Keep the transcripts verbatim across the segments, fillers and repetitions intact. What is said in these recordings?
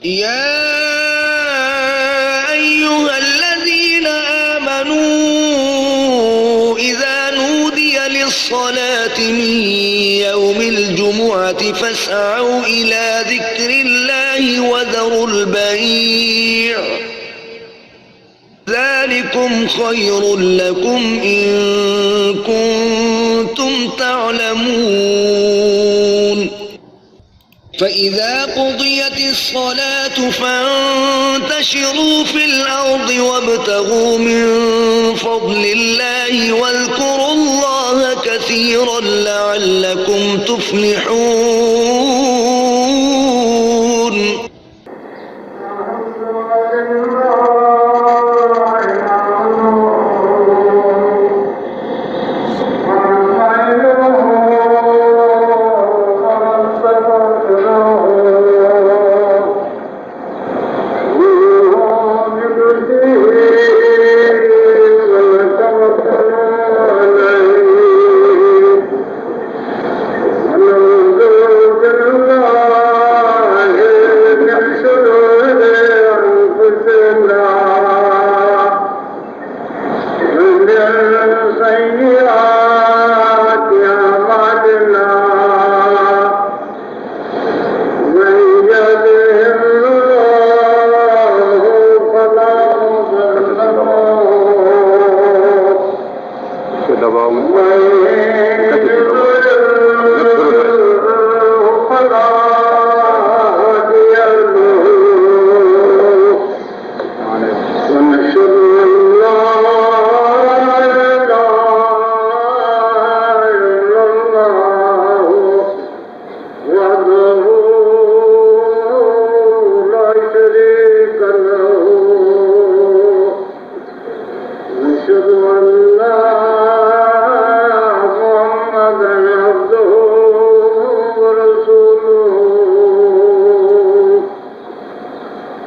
يا أيها الذين آمنوا إذا نودي للصلاة من يوم الجمعة فاسعوا إلى ذكر الله وذروا البيع، ذلكم خير لكم إن كنتم تعلمون. فإذا قضيت الصلاة فانتشروا في الأرض وابتغوا من فضل الله واذكروا الله كثيرا لعلكم تفلحون. ومن سيئات أعمالنا، من يهده الله فلا مضل له، ومن يضلل فلا هادي له. ونشهد أن لا إله إلا الله وحده لا شريك له. ونشهد أن محمدا عبده ورسوله.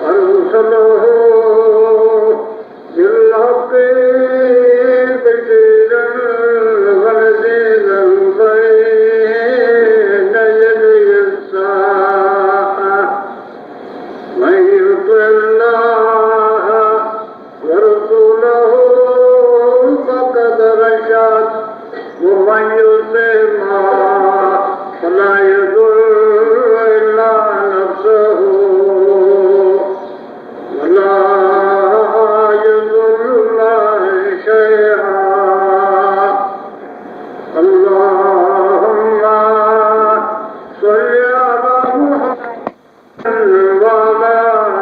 أرسله بالحق بشيرا ونذيرا بين يدي الساعة. من يطع الله ورسوله فقد رشد، ومن يعصهما فلا يضر إلا نفسه، ولا يضر الله شيئا. اللهم صل على محمد وعلى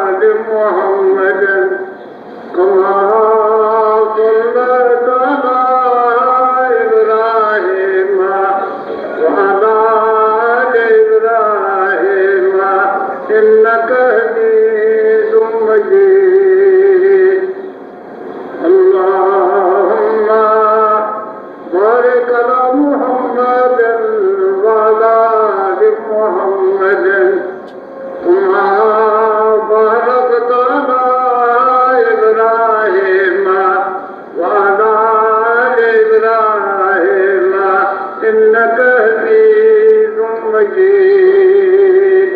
آل محمد كما صليت على إبراهيم وعلى آل إبراهيم إنك حميد مجيد. اللهم بارك على محمد وعلى آل محمد كما باركت على إبراهيم وعلى آل إبراهيم إنك حميد مجيد.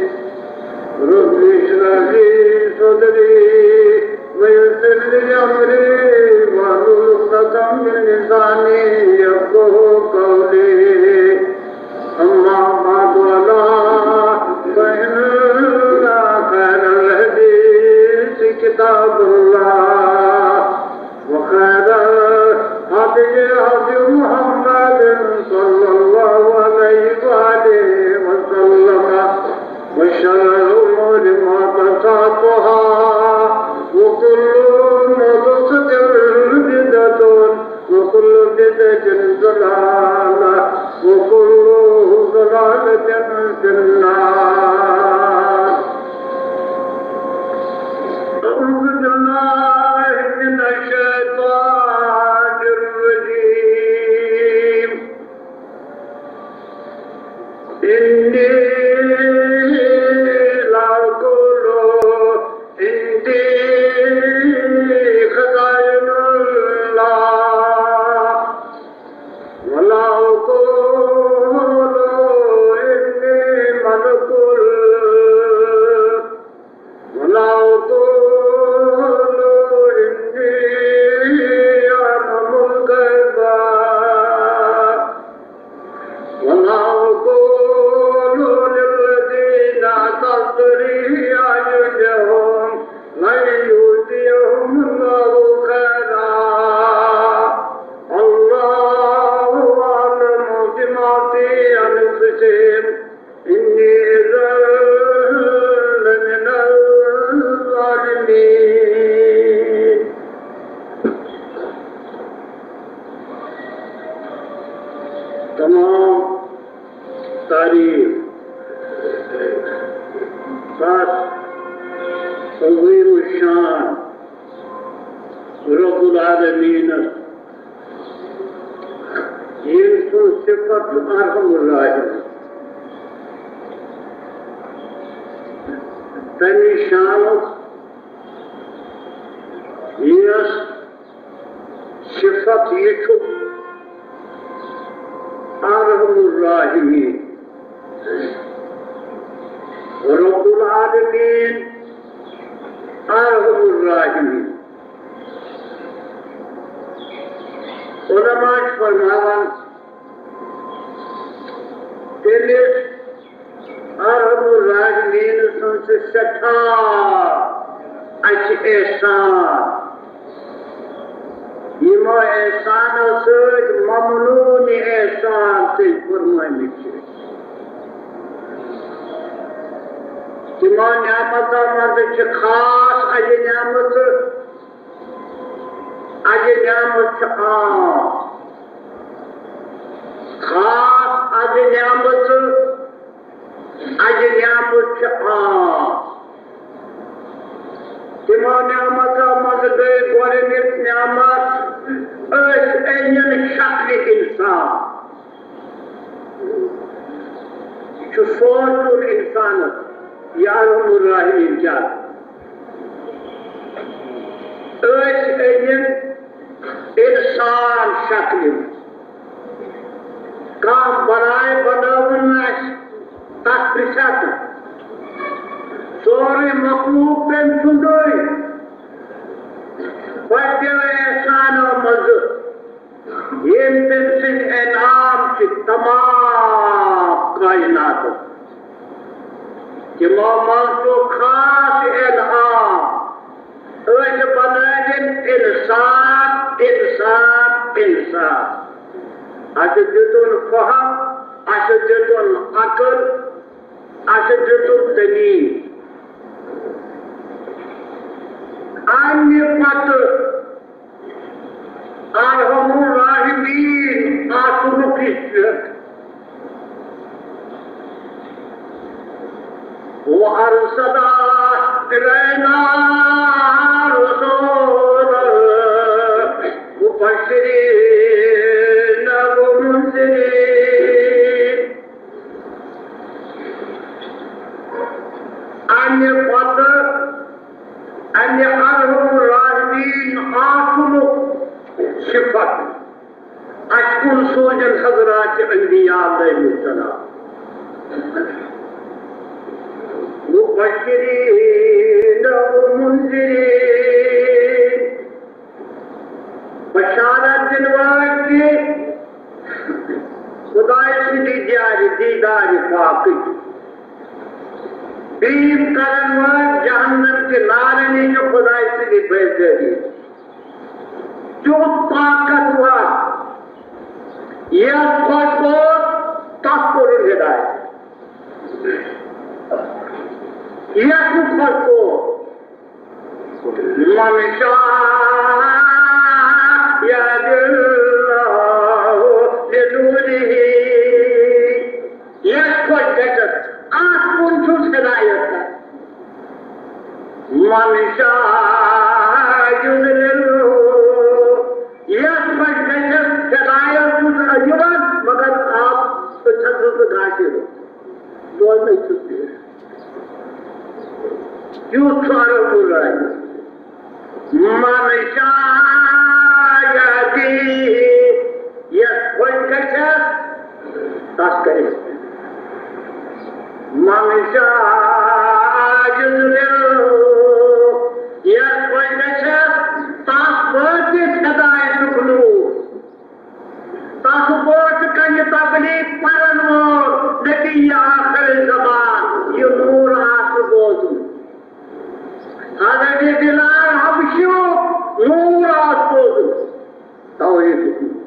رب اشرح لي صدري ويسر لي أمري واحلل عقدة من لساني يفقهوا قولي. أما بعد، ألا فإن خير الحديث كتاب الله، وخير الهدي هدي محمد صلى الله عليه وآله وسلم، وشر الأمور محدثاتها، وكل محدثة بدعة، وكل بدعة ضلالة، وكل ضلالة في النار. أعوذ بالله من الشيطان الرجيم. عظیم الشان رب العالمینس، یم سن صفت ارحم الراحمین، تمی شانس یس صفت یہ چھُ ارحم الراحمین، رب العالمین، ارحم الراحمین۔ علماء چھِ فرماوان، تٔمِس ارحم الراحمین سُنٛد چھُ سٮ۪ٹھاہ اَسہِ احسان۔ یِمو احسانو سۭتۍ ممنون احسان تٔمۍ فرمٲومٕتۍ چھِ۔ تِمو نعمتو منٛزٕ چھِ خاص اَجہِ نعمتہٕ، اَجہِ نعمت چھِ عام۔ خاص اَجہِ نعمتہٕ، اَجہِ نعمت چھِ عام۔ تِمو نعمتو منٛزٕ گٔے گۄڈٕنِچ نعمت، أسۍ أنِن شکلہِ اِنسان۔ یہِ چھُ سونٛچُن اِنسانَس، یہِ ارحم الراحمین کیٛاہ۔ أسۍ أنِن اِنسان شکلہِ منٛز۔ کانٛہہ بناے بنٲوٕن نہٕ اَسہِ، تَتھ پرٛژھِ ہا کانٛہہ۔ سورُے مخلوق تٔمۍ سُنٛدُے۔ پتہٕ احسانو منٛزٕ یِم تٔمۍ سٕنٛدۍ انعام چھِ تمام کائناتس، تِمو منٛز چھُ خاص انعام۔ أسۍ بنٲوِن اِنسان، اِنسان، اِنسان۔ اَسہِ دیُتُن فہم، اَسہِ دیُتُن عقل، اَسہِ دیُتُن دٔلیٖل۔ اَمہِ پتہٕ ارحم الراحمین آسنُک یہِ چھُ۔ وأرسل إلينا رسلا مبشرين ومنذرين۔ اَمہِ پتہٕ اَمہِ ارحم الراحمین آسنُک صفت۔ اَسہِ کُن سوٗزِن حضرات انبیاء علیہم السلام۔ مبشرین و منذرین۔ بشارت دِنہٕ وٲلۍ تہِ خدایہِ سٕنٛدِ دیارِ دیٖدارِ پاکٕکۍ۔ بیٖم کرن وٲلۍ جہنم کہِ نارٕ نِش خدایہِ سٕنٛدِ بیزٲری۔ تیُتھ طاقتور، یَس خۄش گوٚو، تَس کوٚرُن ہدایت۔ یَس نہٕ خۄش گوٚو، من شاء يهد الله لنوره۔ یَس خۄش گژھٮ۪س، اَتھ کُن چھُس ہدایت کران۔ من شاء يضلله۔ یَس خۄش گژھٮ۪س ہدایت چھُس دِوان، مگر اَتھ چھُس نہٕ گاٹہِ روزان۔ بوزنٕے چھُس بِہِتھ۔ یُتھ چھُ عرب الرحیم۔ من شاء یہدی، یَس خۄش گژھٮ۪س، تَس کرِ۔ من شاء یضلل، یَس خۄش گژھٮ۪س، تَس وٲتِتھ ہدایتُک نوٗر۔ تَس برونٛٹھ کنہِ تبلیغ پرن وول نبی آخر زمان، یہِ نوٗر آسہِ بوزمُت۔ حضرت بلال حبشیُک نوٗر آسہِ بوزمُت۔ توحیدُک نوٗر۔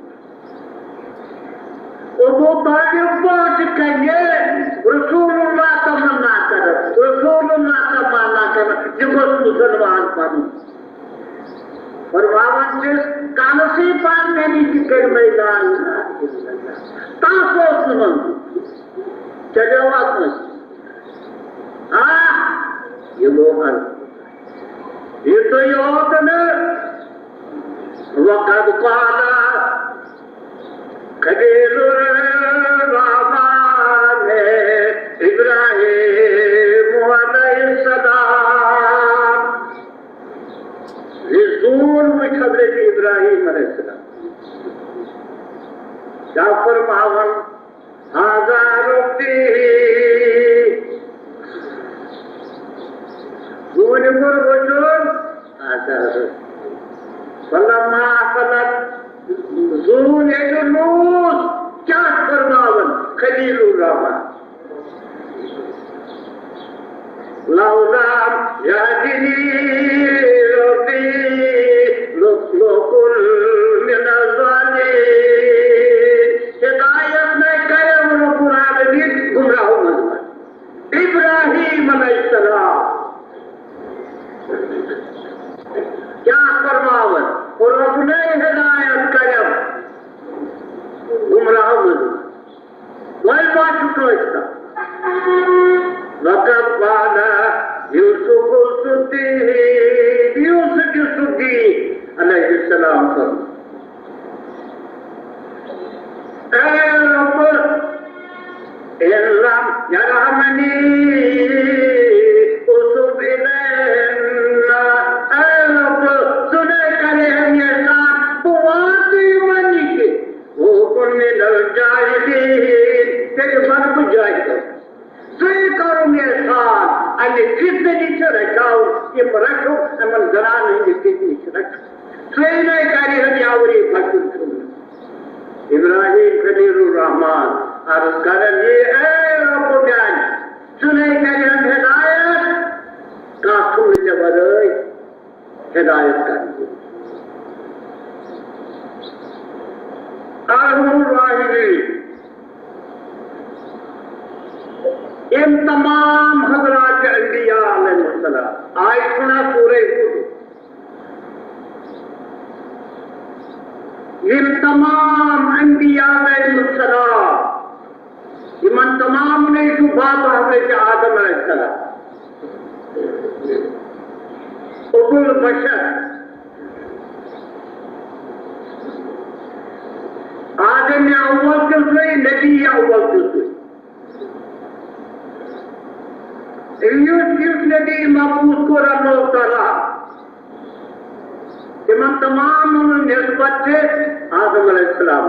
ابو طالب برونٛٹھ کنہِ رسول اللہ تمنا کران، رسول اللہ تمنا کران، یہِ گوٚژھ مسلمان بنُن۔ فرماوان چھِس، کانٛہہ نہ سا پانہٕ مےٚ نِش تہِ کٔرۍ مےٚ لا اله الا اللہ۔ تَس اوس نہٕ منظور۔ چلیو اَتھ منٛز۔ آ، یہِ گوٚو غلط۔ یہِ تُہۍ یوت نہٕ وقد قال خلیل الرحمن ابراہیم علیہ السلام۔ یہِ زوٗن وٕچھ حضرت ابراہیم علیہ السلام۔ کیٛاہ فرماوان؟ هذا ربي۔ زوٗنہِ کوٚر وجود، هذا ربي۔ فلما أفلت، زوٗن ییٚلہِ روٗز، کیٛاہ فرماوان خلیل الرحمن؟ لو لم يهدني ربي لكنت من الضالين۔ ہدایت نَے کَرٮ۪م رب العالمین، گمراہو منٛز۔ ابراہیم علیہ السلام کیٛاہ فرماوان؟ رب نَے ہدایت کَرٮ۪م گمراہو منٛز۔ وۄنۍ ما چھُ کٲنٛسہِ کانٛہہ؟ وقد قال يوسف الصديق، یوسف صدیق علیہ السلام فرموو، اے رب، إن لم يرحمني أصب إلى النار۔ اے رب، ژٕ نَے کَرے ہم احسان، بہٕ واتہٕ یِمن نِش۔ وأكن من الجاهلين، تیٚلہِ بَنہٕ بہٕ جاہِل۔ ژٕے کَرُن احسان، اَمہِ فتنہٕ نِش رَچھاوُن، یِم رَچھو، یِمَن زَنانَن ہٕنٛدِ فتنہٕ نِش رَچھو۔ ژٕے نَے کَرِ ہَم یاوری بَچُن چھُنہٕ۔ ابراہیم خلیل الرحمان عرض کَران، یہِ اے رب میٛانہِ، ژٕ نَے کَرِ ہَم ہدایت، کانٛہہ چھُنہٕ ژےٚ وَرٲے ہدایت کرنہٕ۔ ارحم الراحمین، یِم تمام حضرات انبیاء علیہ السلام آیہِ سُنہ سورہ ہود، یِم تمام انبیاء علیہ السلام یِمن تمامنٕے چھُ باب حضرت آدم علیہ السلام، ابو البشر۔ آدم اول تہِ سُے، نبی اول تہِ سُے۔ یُس یُس نبی مبعوث کوٚر اللہ تعالیٰ، تِمن تمامن ہُنٛد نسبت چھِ آدم علیہ السلام۔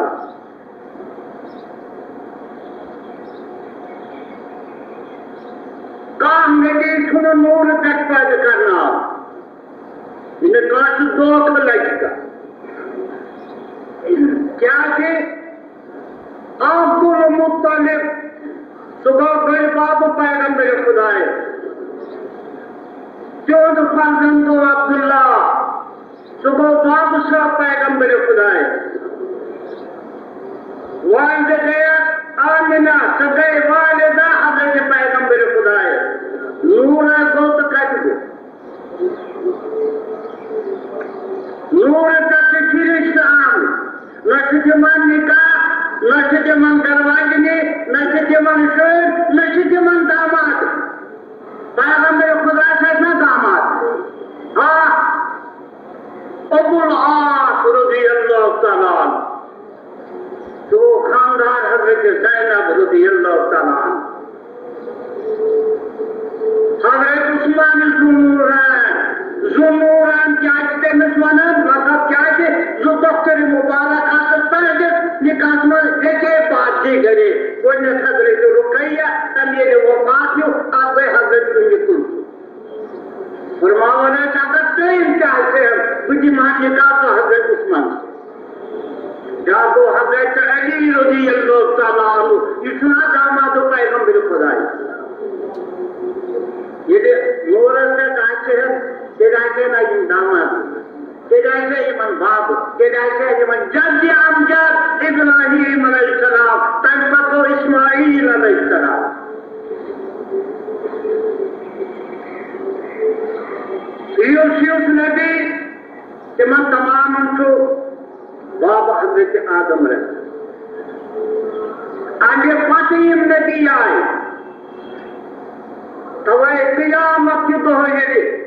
کانٛہہ نبی چھُنہٕ نوٗرٕ پٮ۪ٹھ پٲدٕ کرنہٕ آمُت۔ یہِ نہٕ کٲنٛسہِ دھوکہٕ لگہِ کانٛہہ۔ کیٛازِ عبدالمطلب، سُہ گوٚو بٔڈۍ بابہٕ پیغمبر خدایَس۔ تِہُنٛد فرزند گوٚو عبداللہ، سُہ گوٚو بابہٕ صٲب پیغمبر خدایَس۔ والدہ گٔیَکھ آمنہ، سۄ گٔے والدہ حضرت پیغمبر خدایَس۔ نوٗرہ گوٚو تہٕ کَتہِ گوٚو؟ نوٗرٕ پٮ۪ٹھ چھِ فرشتہٕ آمٕتۍ۔ نہ چھِ تِمن نکاح، نہ چھِ تِمن گرواجنہِ، نہ چھِ تِمن شُرۍ، نہ چھِ تِمن داماد۔ پیغمبر خدا چھِ اَسہِ نہ داماد۔ آ، ابو العاص رضی اللہ تعالیٰ عنہ۔ سُہ گوٚو خاندار حضرت زینب رضی اللہ تعالیٰ عنہ۔ حضرت عثمان ذو نورین، ذو نورین کیٛاہ چھِ تٔمِس وَنان؟ مطلب کیٛاہ چھِ؟ زٕ دۄختٕرِ مُبارک آسہٕ تٔہٕنٛدِس نِکاحس منٛز ییٚتے پادشی گرے۔ گۄڈٕنٮ۪تھ حضرت رُقیہ، تٔمۍ ییٚلہِ وفات نیوٗ، اَتھ گٔے حضرت اُمہِ کُلثوم۔ فرماوان ٲسۍ، اگر تُہۍ امتحان کٔرِو، بہٕ دِمہٕ ہا نکاح تہٕ حضرت عثمان۔ یا گوٚو حضرت علی رضی اللہ تعالیٰ عنہ، یہِ چھُنہ دامادُک پیغمبر خداے۔ ییٚلہِ نوٗرس پٮ۪ٹھ آسہِ ہن، تیٚلہِ آسہِ ہن یِم داماد، تیٚلہِ آسہِ ہا یِمن بابہٕ، تیٚلہِ آسہِ ہا یِمن جد امجد ابراہیم علیہ السلام، تَمہِ پتہٕ گوٚو اسماعیل علیہ السلام۔ یُس یُس نبی، تِمن تمامن چھُ باب حضرت آدم رٔٹِتھ۔ اَمہِ پتہٕ یِم نبی آیہِ، توے قیامت کہِ دۄہ ییٚلہِ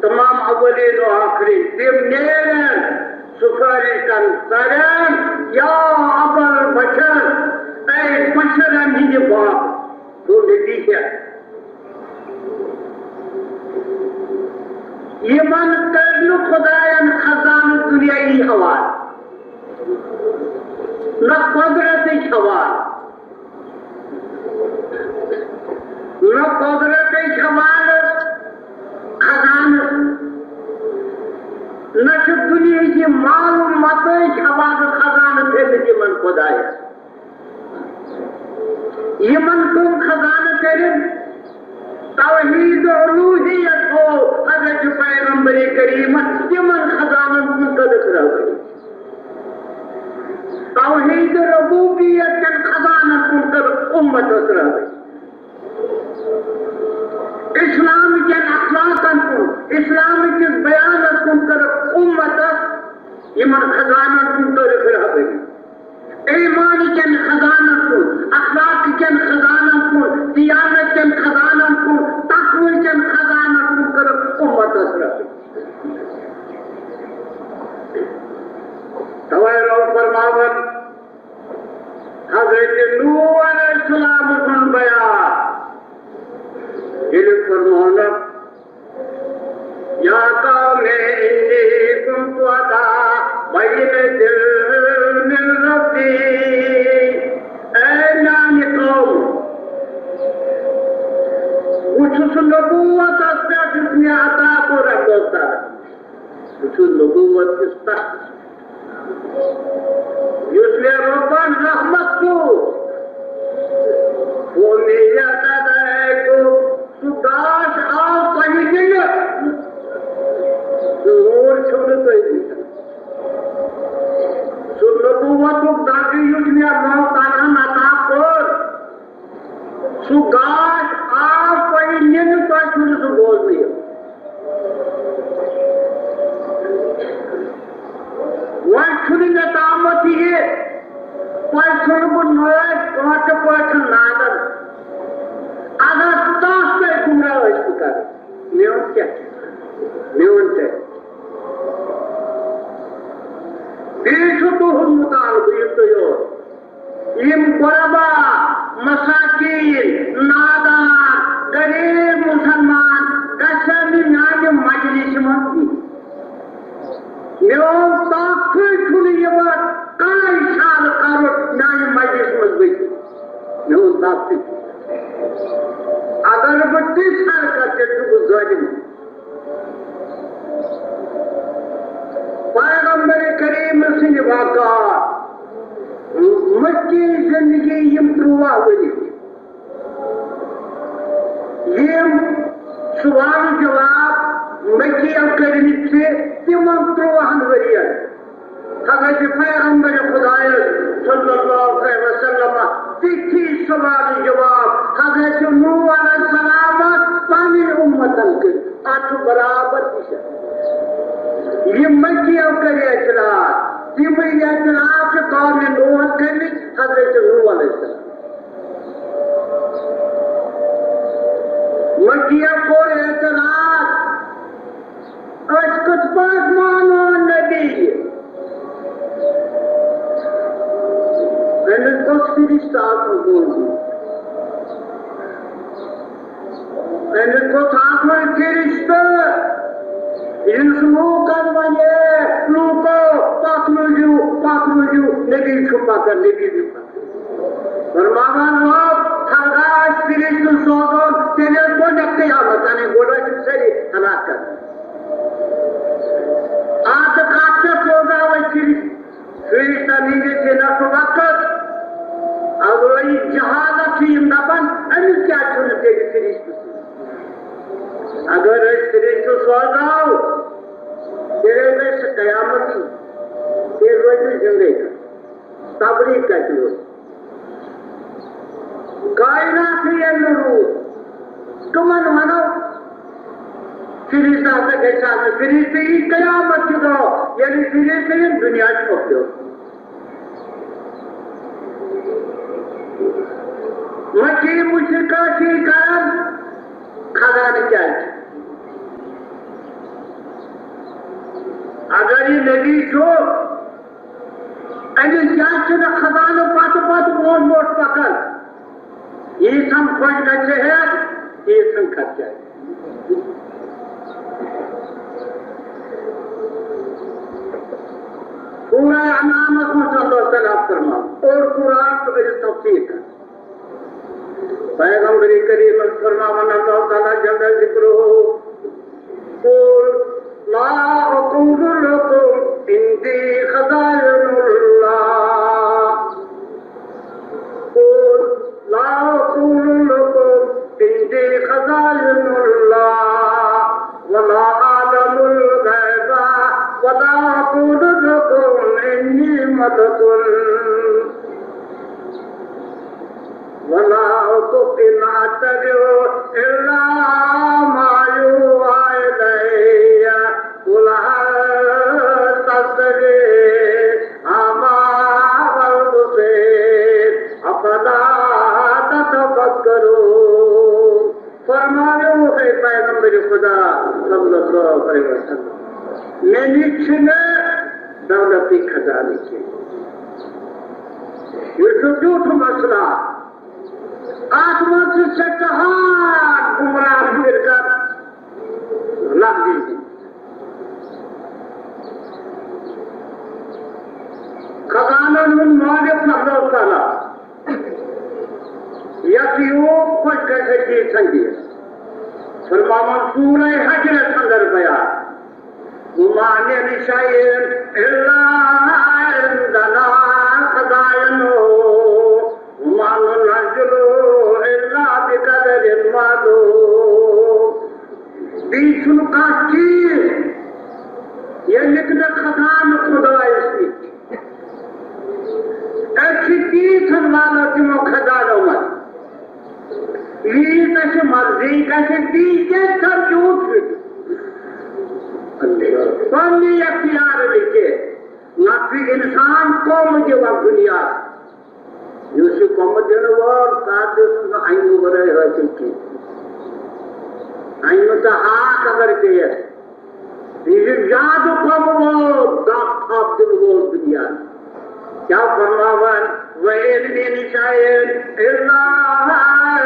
تمام اولین و آخرین تِم نیرن سفارش کرن سارن، یا ابا البشر، اے بشرن ہٕنٛدِ باب، گوٚو نبی کیٛاہ؟ یِمن کٔر نہٕ خداین خزانہٕ دُنیاہی حوالہٕ، نہ قۄدرتٕکۍ حوالہٕ، نہ قۄدرتٕکۍ حوالہٕ خزانہٕ، نہ چھُ دُنیہٕکہِ مال و متٲہٕکۍ حوالہٕ خزانہٕ تھٲومٕتۍ یِمن خدایس۔ یِمن کٕم خزانہٕ کٔرِم؟ توحید الوہیت ہو حضرت پیغمبر کریمن تِمن خزانن کُن کٔرٕکھ رہبری۔ توحید ربوبیت کٮ۪ن خزانن کُن کٔرٕکھ اُمتس رہبری۔ اسلام کٮ۪ن اخلاقن کُن، اسلام کِس بیانس کُن کٔرٕکھ اُمتس یِمن خزانن کُن کٔرٕکھ رہبری۔ ایمان کٮ۪ن خزانن کُن، اخلاق کٮ۪ن خزانن کُن، دیانت کٮ۪ن خزانن کُن، تقوی کٮ۪ن خزانن کُن کٔرٕکھ اُمتس رہبری۔ توے رب فرماوان حضرت نوح علیہ السلام سُنٛد بیان، ییٚلہِ فرمونکھ، یا قوم انی کنت علی بینۃ من ربی، اے میانہِ قوم، بہٕ چھُس نبوتس پٮ۪ٹھ یُس مےٚ عطا کوٚر اللہ تعالیٰ۔ بہٕ چھُس نبوت کِس تخت یُس مےٚ رۄبن رحمت کوٚر، ووٚن مےٚ یتھ علیکم، سُہ گاش آو تۄہہِ دِنہٕ، سُہ نوٗر چھُو نہٕ تُہۍ وٕچھان۔ سُہ نبوتُک درجہٕ یُس مےٚ اللہ تعالیٰ ہن عطا کوٚر، سُہ گاش آو تۄہہِ نِنہٕ، تۄہہِ چھُنہٕ سُہ بوزنٕے یِوان۔ وۄنۍ چھُنہٕ مےٚ تامَتھ یہِ، تۄہہِ ژھٕنہٕ بہٕ نٲوۍ کٲنٛسہِ پٲٹھۍ نادَن۔ اگر تَس تۄہہِ گُمراہ ٲسِو کَرٕنۍ، میون کیٛاہ؟ میون کیٛاہ؟ بیٚیہِ چھُ تُہُنٛد مُطالبہٕ یہِ تُہۍ یور۔ یِم غربا، مساکین، نادان، غریب مسلمان گژھن نہٕ میانہِ مجلسہِ منٛز یِنۍ۔ میون طاقتٕے چھُنہٕ یِوان کانٛہہ اشارٕ کرُن میانہِ مجلسہِ منٛز ؤتھِتھ۔ میون طاقتٕے چھُنہٕ۔ اگر بہٕ تِژھ حرکت کرٕ، چھُس بہٕ ظٲلِم۔ پیغمبر کریم سٕنٛدِ واقعات، مکی زندگی یِم ترٛواہ ؤری، یِم سوال جواب مکیو کٔرمٕتۍ چھِ تِمن ترٛواہن ؤرین۔ حضرت پیغمبر خدایس صلی اللہ علیہ وسلم تِتھی سوال جواب حضرت نوح علیہ السلامس پنٕنۍ اُمتن کٔرۍ۔ اتھ چھُ برابر تہِ چھِ۔ یِم مکیو کٔرۍ اعتراض، تِمٕے اعتراض چھِ قوم نوحس کٔرمٕتۍ حضرت نوح علیہ السلام۔ مکیو کوٚر اعتراض، أسۍ کِتھ پٲٹھۍ مانو نبی؟ أمِس گوٚژھ فرشتہٕ آسُن بوٗزمُت۔ أمِس گوٚژھ آسُن فرشتہٕ، یُس لوٗکن وَنہِ، لوٗکو، پَکنٲوِو، پَکنٲوِو، نبی چھُ پَکان، نبی چھُ پَکان۔ فرماوان، لوگ، ہرگاہ أسۍ فرشتہٕ سوزو، تیٚلہِ ٲسۍ گۄڈٕنیتھ قیامت اَنٕنۍ، گۄڈٕ ٲسۍ یِم سٲری ہلاک کرٕنۍ۔ آ، تہٕ کَتھ پٮ۪ٹھ سوزو أسۍ فرشتہٕ؟ فرشتن ہٕنٛدِس یِنس وقت، اگر یہِ جہالت چھِ یِم دَپان، أمِس کیٛازِ چھُنہٕ تیٚلہِ فرشتہٕ سوزمُت؟ اگر أسۍ فرشتہٕ سوزو، تیٚلہِ گژھِ قیامتٕے، تیٚلہِ روزِ نہٕ زِندَے کانٛہہ۔ تبلیغ کتہِ روز؟ کائنات ییٚلہِ نہٕ روٗد، کٕمن وَنو؟ فرشتہٕ ہسا گژھِ آسُن، فرشتہٕ یی قیامت کہِ دۄہ، ییٚلہِ فرشتہٕ یِن، دُنیا چھُ مۄکلیومُت۔ مکی مشرکہ چھِ کران، خزانہٕ کیٛازِ چھُ؟ اگر یہِ نبی چھُ، أمِس کیٛازِ چھُنہٕ خزانہٕ پتہٕ پتہٕ برونٛٹھ برونٛٹھ پکان؟ ییٖژ ہن خۄش گژھِ ہے، تیٖژ ہن خرچہِ۔ سورہ انعامس منٛز چھُ اللہ تعالیٰ فرمان، اور قرآن تہٕ أمِس تفسیٖر کران۔ پیغمبر کریم فرماوان اللہ تعالیٰ جل ذکرہ، قل لا اقول لکم عندی خزائن اللہ۔ قل لا اقول لکم عندی خزائن اللہ ولا اعلم الغیب ولا اقول لکم انی ملک ولا اقول ان اتبع الا ما یوحی الی قل هل تستوی الاعمی والبصیر افلا تتفکرون۔ فرماویو ہے پیغمبر خدا صلی اللہ علیہ وسلم، مےٚ نِش چھُنہٕ دولتٕکۍ خزانہٕ کینٛہہ۔ یہِ چھُ زیوٗٹھ مسلہٕ۔ اَتھ منٛز چھِ سٮ۪ٹھاہ گمراہ فرقن لفظی دِتھ۔ خزانن ہُنٛد مالک چھُ اللہ تعالیٰ، یَس یوٗت خۄش گژھِ تیٖژ ہن دِیہِ۔ فرماوان سورہ حجرس اندر بیان، وما من شيء إلا عندنا خزائنه وما ننزله إلا بقدر معلوم۔ بیٚیہِ چھُنہٕ کانٛہہ چیٖز، ییٚمیُک نہٕ خزانہٕ خۄدایَس نِش چھُ۔ أسۍ چھِ تیٖژ ہن والان تِمو خزانو منٛز۔ ییٖژ اَسہِ مرضی گژھِ، تی گژھِ سرجوٗ چھُ۔ پننہِ اختیار لیکھِتھ، نہ چھُ اِنسان قوم دِوان بُنیاد۔ یُس یہِ قوم دِنہٕ وول، تَتھ دِژ نہٕ اَمہِ ورٲے حٲصِل کینٛہہ۔ اَمہِ تہٕ ہاکھ اگر پیٚیَس، یہِ چھُ زیادٕ قوم وول، دَب تھپھ دِنہٕ وول بُنیاد۔ کیٛاہ فرماوان؟ وَإِنَّ مِنْ شَيْءٍ إِلَّا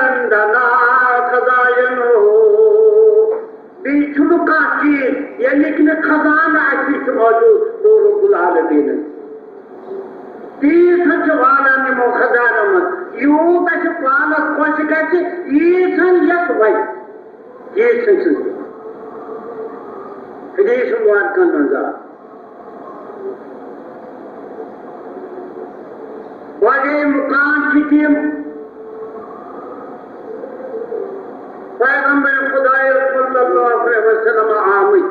عِنْدَنَا خَزَائِنُهُ۔ بیٚیہِ چھُنہٕ کانٛہہ چیٖز، ییٚمیُک نہٕ خزانہٕ اَسہِ نِش چھُ موجود، گوٚو رب العالمینَن۔ تیٖژ ہن چھِ والان یِمو خزانو منٛز، یوٗت اَسہِ پانَس خۄش گژھِ، ییٖژ ہن یَتھ وَنہِ۔ ییٖژ ہن چھِ حدیث مبارکن منٛز آ۔ واریاہ مقام چھِ تِم پیغمبر خدایَس صلی اللہ علیہ وسلم آمٕتۍ۔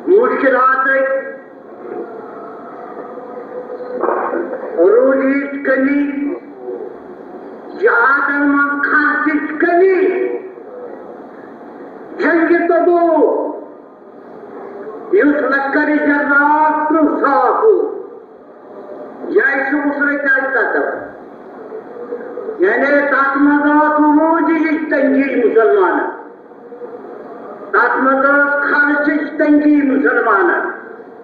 مشکلاتٕکۍ، روزیٕچ کمی، جہادن منٛز خرچٕچ کمی، جنگِ تبوک، یُس لشکر جرار ترٕٛہ ساس اوس، جیش عسرہ کیٛازِ تتھ دپان؟ یعنی تتھ منٛز ٲس روزیٕچ تنگی مسلمانن، تتھ منٛز ٲس خرچٕچ تنگی مسلمانن۔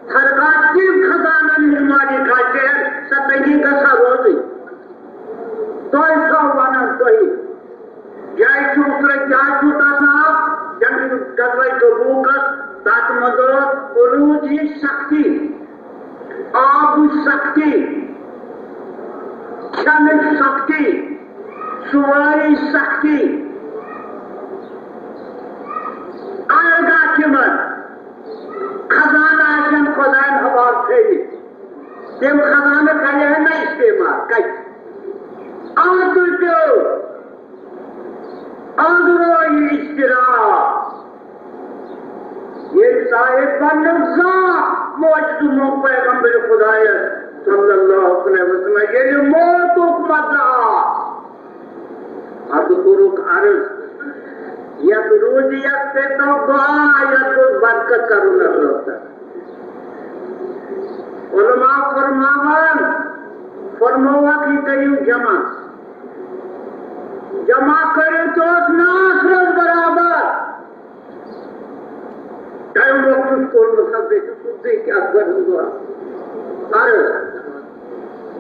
ہر کانٛہہ تِم خزانن ہٕنٛدۍ مالک آسہِ ہے، سۄ تنگی گژھِ ہا روزٕنۍ۔ تۄہہِ چھو ونان تۄہہِ، جیش عسرہ کیٛازِ چھُ تتھ ناو؟ جنگ غزوہ تبوکس، تتھ منٛز ٲس روزیٕچ سختی، آبٕچ سختی، کھٮ۪نٕچ سختی، سوارِ سختی۔ اگر تِمن خزانہٕ آسن خۄداین حوالہٕ تھٲوِتھ، تِم خزانہٕ کرِہن نہٕ استعمال کتہِ؟ اَتھ پیوٚو، اَتھ روو یہِ اضطراب۔ ییٚلہِ صاحب بننُک زانٛہہ معجزٕ موٚنگ پیغمبر خدایس صلی اللہ علیہ وسلم، ییٚلہِ موتُک مزٕ آو، اَدٕ کوٚرُکھ عرض، یَتھ روٗزِ، یَتھ کٔرۍتو دُعا، یَتھ گوٚژھ برکت کَرُن اللہ تعالیٰ۔ علماء فرماوان، فرمووکھ، یہِ کٔرِو جمع۔ جمع کٔرِو تہٕ اوس ناس رَس برابر۔ تۄہہِ کوٚرمُت حضرت صدیق اکبر ہُنٛد دعا۔ عرض،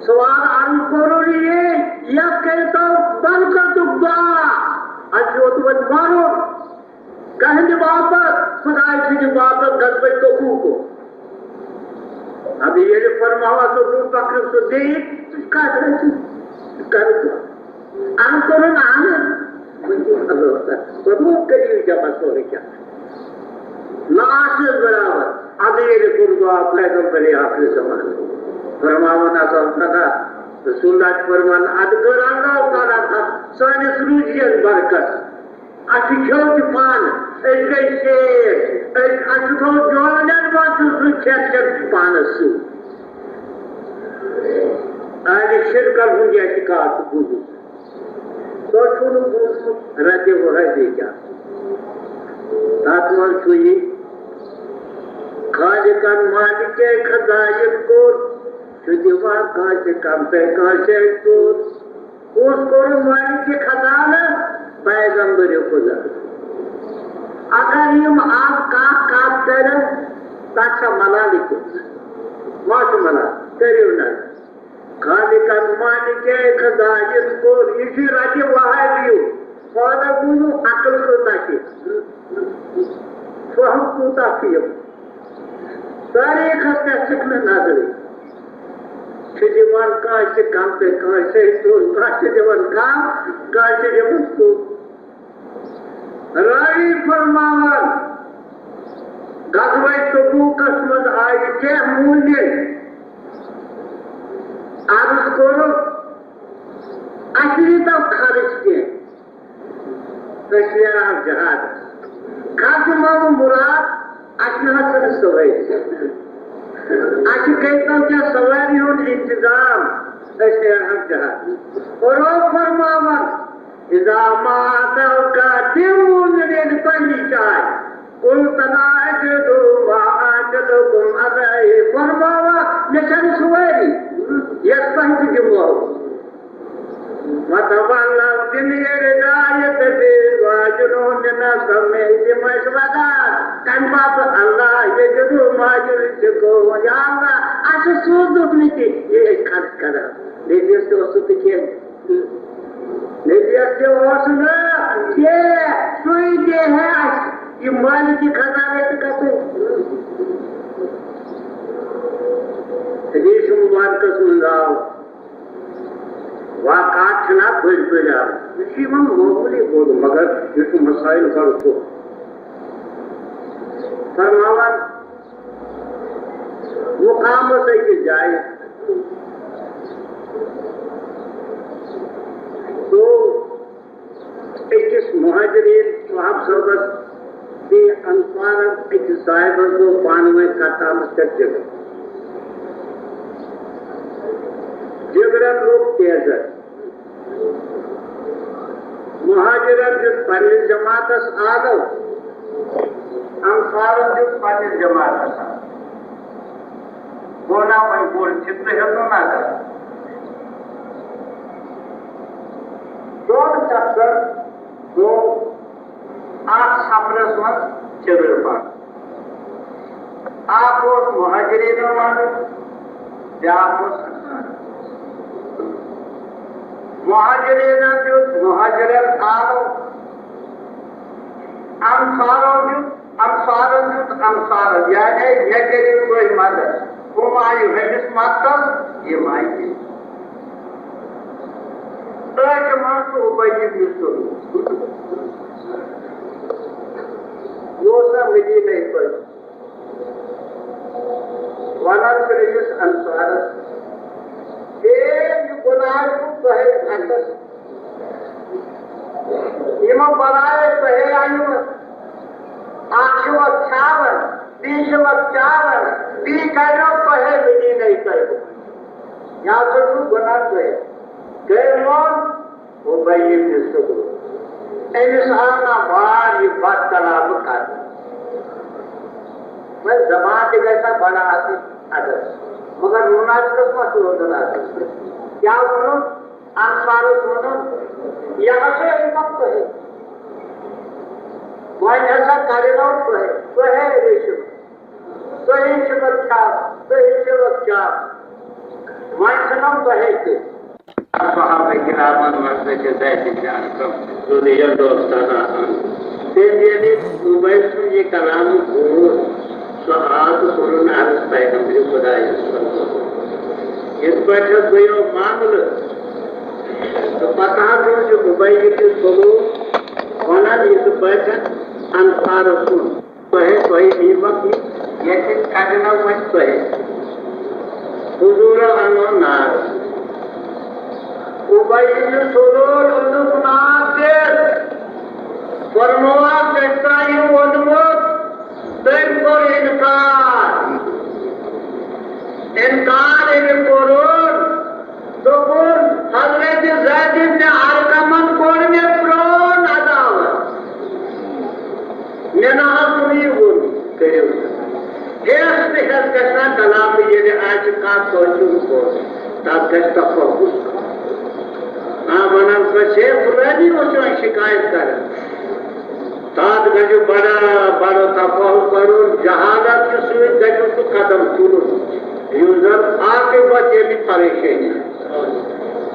سوال عرض کوٚرُن یہِ، یَتھ کٔرۍتو برکتُک دعا۔ اَسہِ چھُ اوترٕ وۄنۍ مَرُن۔ کَہَنٛدِ باپتھ؟ خدایہِ سٕنٛدِ باپتھ غزوہ تبوکُک۔ اَدٕ ییٚلہِ فرماوان چھُ ابو بکر صدیق، ژٕ چھُکھ کَتھ رَٹان؟ ژٕ کَرُکھ اَن کوٚرُن اَہَن۔ ؤنِو اللہ تعالیٰ، دوٚپمو کٔرِو جمع سورُے کینٛہہ۔ لاسٹَس برابر۔ اَدٕ ییٚلہِ کوٚر دُعا پیغمبر آخر زمان۔ فرماوان اللہ تعالیٰ، رسول اللہ چھُ فرمان، اَدٕ کٔر اللہ تعالیٰ تَتھ سٲنِس روٗزِیَس برکت۔ اَسہِ کھیوٚو تہِ پانہٕ، أسۍ گٔے شیٹھ، أسۍ، اَسہِ تھوٚو جوانٮ۪ن منٛز تہِ سُہ کھٮ۪ن چٮ۪ن تہِ پانَس سۭتۍ۔ اہلِ شرکن ہُنٛد اعتقاد چھُ بوٗزمُت۔ تۄہہِ چھُو نہٕ بوٗزمُت رَدِ وَحدِ کیٛاہ؟ تَتھ منٛز چھُ یہِ، خالقن مالکے خزائن کوٚر، چھُ دِوان کٲنٛسہِ کم تہٕ کٲنٛسہِ ژوٚر۔ اوس کوٚرمُت مالکِ خزانہٕ پیغمبر خدا۔ اگر یِم از کانٛہہ کتھ کرن، تتھ چھا ملالٕے کیُتھ؟ ما چھُ ملال؟ کٔرِو نظر۔ خالقن مالکے خزائن کوٚر، یہِ چھُ رَدِ وَحدِ یُن۔ پانہٕ بوٗزِو عقل کۭژاہ چھِ، فہم کوٗتاہ چھُ یِم۔ تٲریٖخس پٮ۪ٹھ چھِکھ نہٕ نظرٕے۔ چھِ دِوان کٲنٛسہِ کم تہٕ کٲنٛسہِ ہیوٚر، کانٛہہ چھِ دِوان کم، کانٛہہ چھِ دِوان سوٚت۔ راوی فرماوان، غزوہ تبوکس منٛز آیہِ کینٛہہ مومن، عرض کوٚرُکھ، اَسہِ دیٖتو خرٕچ کینٛہہ۔ أسۍ نیران جہاد۔ خرچہٕ منٛز مراد، اَسہِ نہ حظ چھَنہٕ سوٲرۍ۔ اَسہِ کٔرۍتو کینٛہہ سوارِ ہُنٛد انتظام، أسۍ نیرہو جہاد۔ اور او فرماوان، اذا ما اتوک، تِم ووٚن ییٚلہِ تۄہہِ نِش آے، قلت لا اجد ما احملکم علیہ، فرماوان، مےٚ چھَنہٕ سوٲرۍ، یۄس تۄہہِ بہٕ دِمو۔ وتولوا، تِم ییٚلہِ درٛاے تہٕ بیٚیہِ واجنو من السمع، تِم ٲسۍ وَدان، کَمہِ باپتھ؟ اللہ یجد ما ینفقون، یا اللہ، اَسہِ سوٗزُکھ نہٕ تہِ، یہِ أسۍ خرٕچ کران۔ نبیَس تہِ اوس نہٕ تہِ کینٛہہ، نبیَس تہِ اوس نہٕ کینٛہہ، سُے دِہے اَسہِ، یہِ مالکِ خزانہٕ تہِ کَتہِ؟ حدیث مبارکس منٛز آو، واقعات چھِنہ بٔڑۍ بٔڑۍ آسان۔ یہِ چھُ یِمن معموٗلی بوٚڑ، مگر یہِ چھُ مسائل بڑٕ ژوٚک۔ فرماوان، مقام اوس أکِس جایہِ۔ سُہ أکِس مہاجرین صاحب صٲبس بیٚیہِ انصارن أکِس صاحبس گوٚو پانہٕ ؤنۍ کتھ آمٕژ پٮ۪ٹھ جھگڑٕ۔ جھگڑن لوٚگ تیزر۔ مہاجرن دیُت پننِس جماعتس آدو، انصارن دیُت پننِس جماعتس آدو۔ گوٚو نا وۄنۍ بوٚڑ فِتنہٕ ہیوٚتُن نا گژھُن۔ دۄن شخصن گوٚو اَتھ سفرس منٛز چِرٕ پَتھ۔ اَکھ اوس مہاجریٖنو منٛز، بیٛاکھ اوس انصارو۔ مہاجریٖنن دیُت مہاجرن آلو، انصارو دیُت، انصارن دیُت انصارن، یعنی مےٚ کٔرِو تُہۍ مدد۔ ہُم آیہِ ہُمِس مددس، یِم آیہِ ییٚمِس۔ تہٕ تِمن چھُ اُبَی ابن سلول۔ یہِ اوس نا مدیٖنَے پٔتۍ۔ وَنان چھُ أمِس انصارس، ہے، یہِ گۄناہ چھُ تۄہے اَتھس۔ یِمو بَنایے تۄہے اَنِمٕژ۔ اَکھ چھِ وۄنۍ کھیاوان، بیٚیہِ چھِ وۄنۍ چاوان، بیٚیہِ کَریو تۄہے مدیٖنَے تۄہہِ۔ یا سا چھُ گۄناہ تۄہے۔ گٔے مون اُبَی ابن سلول۔ أمِس آو نہ وار یہِ بد کلامہٕ کرنہٕ۔ وۄنۍ زبان تہِ گژھِ نہ بڑٕ آسٕنۍ ادب، مگر منافقس ما چھُ روزان ادب؟ کیٛاہ ووٚنُن؟ انصارس ووٚنُن، یہِ ہسا أنۍ تۄہہِ، وۄنۍ ہسا کرنو تۄہہِ، تۄہے رٔچھِو۔ تُہۍ چھِو کیٛاہ؟ تُہۍ چھِو کیٛاہ؟ وۄنۍ چھِنَم تۄہے تہِ۔ صحابہ کرامن منٛز چھِ زید ابن ارقم رضی اللہ تعالیٰ عنہ۔ تٔمۍ ییٚلہِ عُبَیہِ سُنٛد یہِ کلام بوٗز، سُہ آو تہٕ کوٚرُن عرض پیغمبر خدایَس۔ یِتھ پٲٹھۍ حظ گٔیو معاملہٕ، تہٕ پتہٕ حظ اوس یہِ عُبَیہِ ابن سلول وَنان، یِتھ پٲٹھۍ انصارو سُنٛد۔ تۄہہِ، تۄہہِ یی وقت ییٚتہِ کَڑنو وۄنۍ تۄہہِ۔ حضوٗرو اَننو نار۔ اُبَیہِ ابن سلول اوٚنُکھ نار تہِ۔ فرمووُکھ، "تۄہہِ چھا یہِ ووٚنمُت؟" تٔمۍ کوٚر اِنکار۔ اِنکار ییٚلہِ کوٚرُن، دوٚپُن، "حضرت زید ابن ارقمن کوٚر مےٚ پرٛون عداوت۔ مےٚ نہ حظ چھُنہٕ یہِ ووٚنمُت، کٔرِو نہٕ۔" ہیٚس تہٕ ہیٚس گژھِ نا کلام، ییٚلہِ آسہِ کانٛہہ کٲنٛسہِ ہُنٛد کوٚر، تَتھ گژھِ تفحص کرُن۔ آ، وَنان گژھِ، "ہے، فلٲنی اوس یِوان شِکایت کران۔" تَتھ گژھِ بڑا بڑا تفحص کرُن، جہالت کہِ سۭتۍ گژھِ سُہ قدم تُلُن، یُس زن عاقبت ییٚمہِ پریشٲنی۔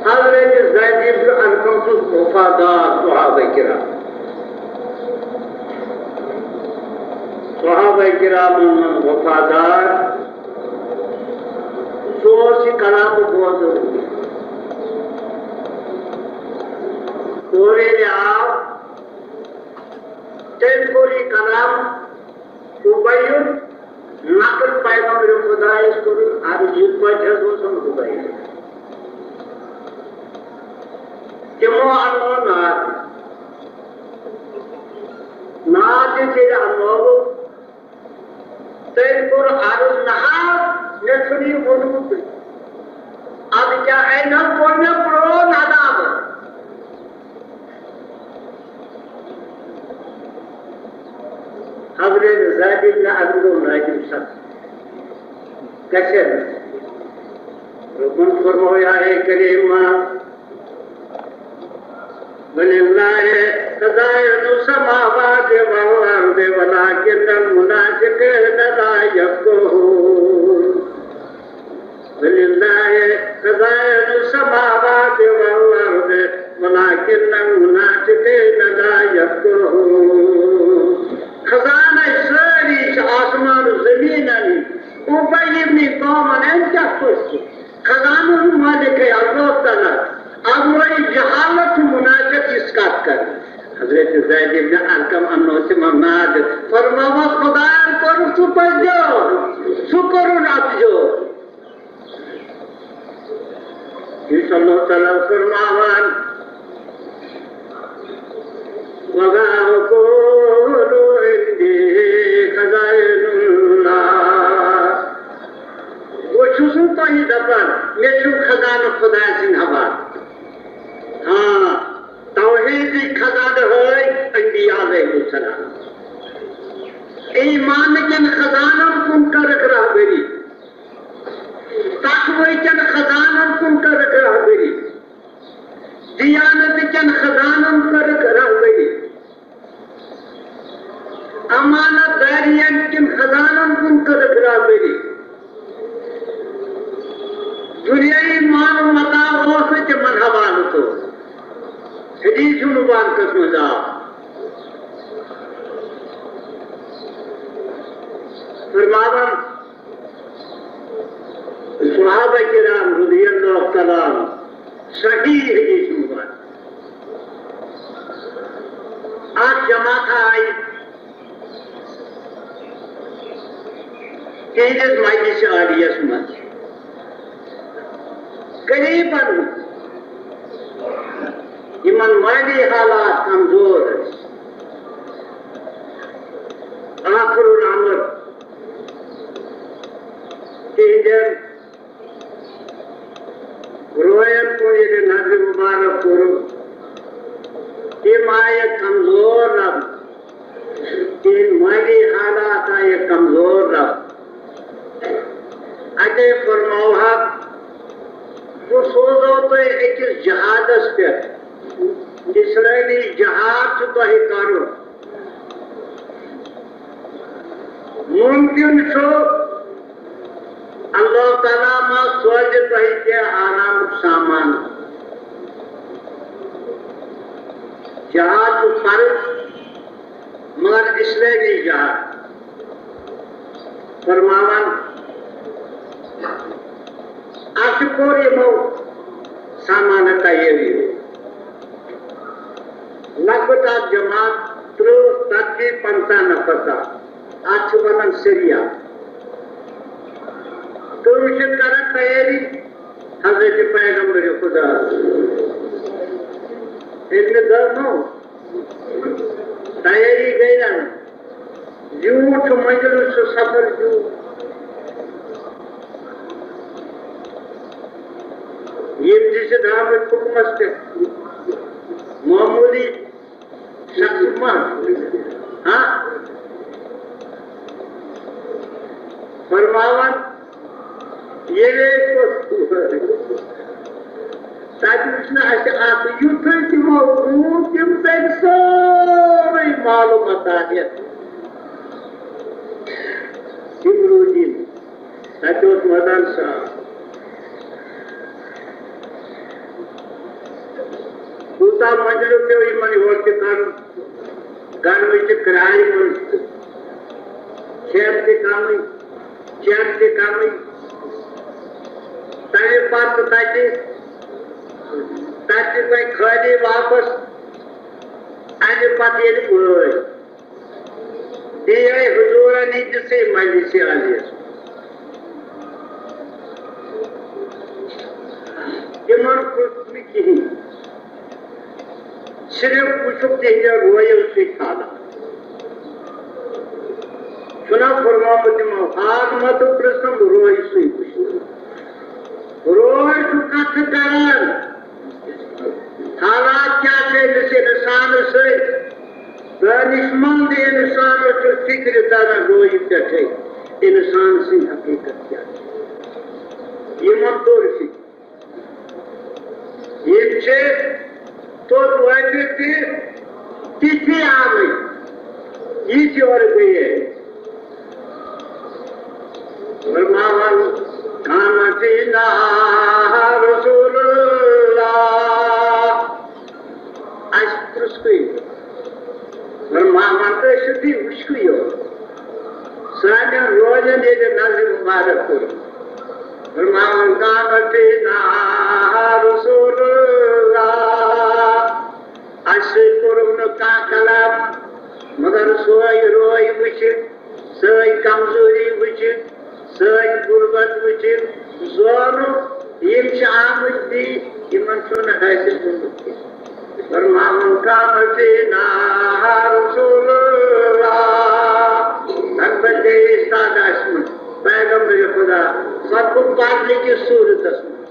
حضرت زید ابن ارقم چھُ وفادار صحابہ کرام۔ صحابہ کرامن ہُنٛد وفادار۔ سُہ اوس یہِ کلام بوزان۔ اور ییٚلہِ آو، تٔمۍ کوٚر یہِ کلام اُبَیُن نقل پیغمبر خدایَس کوٚرُن عرض، یِتھ پٲٹھۍ حظ اوسُم اُبَیُن۔ تِمو اَننو نار۔ نار تہِ ییٚلہِ اَننووُکھ، تٔمۍ کوٚر عرض، "نہ حظ، مےٚ چھُنہٕ یہِ ووٚنمُتٕے۔ اَدٕ کیٛاہ، أمۍ حظ کوٚر مےٚ پرٛون عداوت۔" حضرت زید ابن ارقم گوٚو نادم سخت۔ گژھِ نہٕ۔ ربن فرموو، یا اے کریمہ، وللہ خزائن السماوات والارض ولکن المنافقین لا یفقہون۔ وللہ خزائن السماوات والارض ولکن المنافقین لا یفقہون۔ خزانہ سٲری چھِ آسمان و زمینن ہٕنٛدۍ۔ اُبَی ابن قومن أمۍ کیٛاہ سوٗنٛچ؟ خزانہٕ ہُنٛد مٲلِک ہے اللہ تعالیٰ۔ اَمرے جہالت چھُ منافق یِژھ کَتھ کَران۔ حضرت زید ابن ارقم اَننو تِمن ناد، فرماوس، خدایَن کوٚرُکھ ژٕ پٔزیور، ژٕ کوٚرُن اَپزیور۔ یہِ چھُ اللہ تعالیٰ فرماوان، وَقَالُوا عِنْدِي خَزَائِنُ اللَّهِ۔ بہٕ چھُس نہٕ تۄہہِ دَپان، مےٚ چھُ خزانہٕ خۄداے سٕنٛدِ حوالہٕ۔ ہاں، توحیٖدٕکۍ خزانہٕ ہٲوۍ انبیاء علیہ السلام۔ ایمان کٮ۪ن خزانن کُن کٔرٕکھ رہبری۔ تقوی کٮ۪ن خزانن کُن کٔرٕکھ رہبری۔ دیانت کٮ۪ن خزانن کٔرٕکھ رہبری۔ امانت دارین کٮ۪ن خزانن کُن کٔرٕکھ رہبری۔ دُنیاہی مال و متاع اوس نہٕ تِمن حوالہٕ، سُہ حدیث مبارکس منٛز آو۔ فرماوان، صحابہ کرام رضی اللہ تعالیٰ عنہ، صحیح حدیث مبارک۔ اکھ جماعت آیہِ تِہنٛدِس مجلس عالیس منٛز۔ غریبن، یِمن مالی حالات کمزور ٲسۍ، آخر الامر تِہنٛدٮ۪ن روین کُن ییٚلہِ نظرِ مبارک کوٚرُکھ، تِم آیہِ کمزور لبنہٕ۔ تِہنٛدۍ مٲلی حالات آیہِ کمزور لبنہٕ۔ اتے فرمووہکھ، بہٕ سوزو تُہۍ أکِس جہادس پٮ۪ٹھ۔ اسلٲمی جہاد چھُ تۄہہِ کرُن۔ مُمکِن چھُ سلامہ سوزِ تۄہہِ کینٛہہ آرامُک سامان۔ جہاد چھُ فرض، مگر اسلٲمی جہاد۔ فرماوان، اَسہِ کوٚر یِمو سامانہٕ تیٲری۔ لۄکٕٹ اکھ جماعت، ترٕٛہ، ژتجی، پنٛژاہ نفر تام۔ اَتھ چھِ وَنان سِریا۔ تِم چھِ کران تیٲری حضرت پیغمبر خدا۔ ییٚلہِ مےٚ گٔر نو، تیٲری گٔے نہ۔ زیوٗٹھ چھُ مٔنٛزِلَس سُہ سفر زیوٗٹھ۔ یِم تہِ چھِ درٛامٕتۍ حُکمَس پٮ۪ٹھ۔ معموٗلی شخص ما؟ ہاں؟ فرماوان، ییٚلہِ أسۍ پوٚتُس تَتہِ وٕچھ نہٕ اَسہِ اَتھ یُتھُے تِمو ووٚن، تِم تَتہِ سٲرٕے معلوٗمات ہٮ۪تھ۔ تِم روٗدۍ نہٕ۔ تَتہِ اوس مٲدان صاف۔ کوٗتاہ مٔنٛزِلہٕ پیوٚو یِمَن یورٕ تہِ کَرُن؟ گرمہٕ چھِ کرٛارِ منٛز، کھٮ۪ن تہِ کمٕے، چٮ۪ن تہِ کمٕے۔ تمہِ پتہٕ تتہِ، تتہِ گٔے خٲلی واپس۔ امہِ پتہٕ ییٚلہِ وٲتۍ، بیٚیہِ آیہِ حضوٗرن یہِ دِژٕے مجلسِ عالیَس۔ تِمن پرٛژھ نہٕ کِہیٖنۍ۔ صرف وٕچھُکھ تِہنٛدٮ۪ن رویو سۭتۍ حالات۔ چھُنہ فرمومُت تِمو، آز مہ تہٕ پرٛژھُم رویہِ سۭتۍ وٕچھُن۔ روے چھُ کتھٕ کران۔ حالات کیٛاہ چھِ أمِس اِنسانَس سۭتۍ؟ دانشمند اِنسانَس چھُ فِکرِ تران رویہِ پٮ۪ٹھَے اِنسان سٕنٛز حقیٖقت کیٛاہ چھِ۔ یِمن توٚر فِکرِ۔ یِم چھِ توٚت وٲتِتھ تہِ تِتھی آمٕتۍ، یِتھۍ یورٕ گٔیے۔ فرماوان، قام فینا رسول اللہ۔ اَسہِ پرٛژھکھٕے۔ فرماوان، ٲسِو تُہۍ وٕچھکھٕے یوت۔ سانٮ۪ن روزن ییٚلہِ نظرِ مُبارک کوٚر۔ فرماوان، قام فینا رسول اللہ۔ اَسہِ سۭتۍ کوٚرُکھ نہٕ کانٛہہ کلام، مگر سۄے روے وٕچھِتھ، سٲنۍ کمزوری وٕچھِتھ، سٲنۍ غربت وٕچھِتھ زورُکھ، یِم چھِ آمٕتۍ بیٚیہِ، یِمن چھُنہٕ حٲصِل گوٚمُت کینٛہہ۔ فرماوُن، قام فینا رسول اللہ۔ تَمہِ پتہٕ گٔیے استاد آسہِ منٛز پیغمبر خدا، سۄ گوٚو پرنہٕ کِس صوٗرتس منٛز۔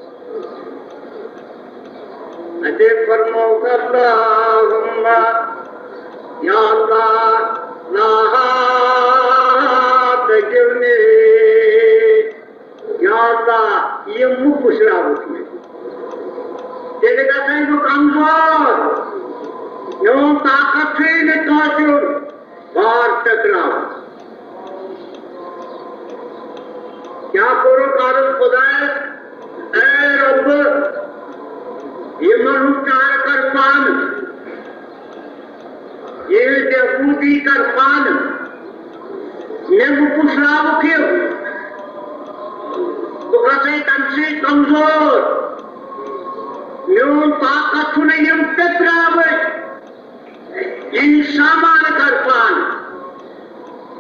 اَتے فرمووُکھ، اللہم، یا اللہ، لا تکلنی، یا اللہ، یِم مہٕ پُشراوُکھ مےٚ۔ تیٚلہِ گژھے بہٕ کمزور، میون طاقت چھُے نہٕ کٲنٛسہِ ہُنٛد بار ٹکراوُن۔ کیٛاہ کوٚرُکھ عرض خۄدایَس، اے رۄب، یِمن ہُنٛد چارٕ کر پانہٕ، یِہٕنٛز بہبوٗدی کر پانہٕ، مےٚ مہٕ پُشراوُکھ یِم، بہٕ گژھے تَمہِ سۭتۍ کمزور، میون طاقت چھُنہٕ یِم پِتراوٕنۍ۔ یِہِنٛدۍ سامان کر پانہٕ،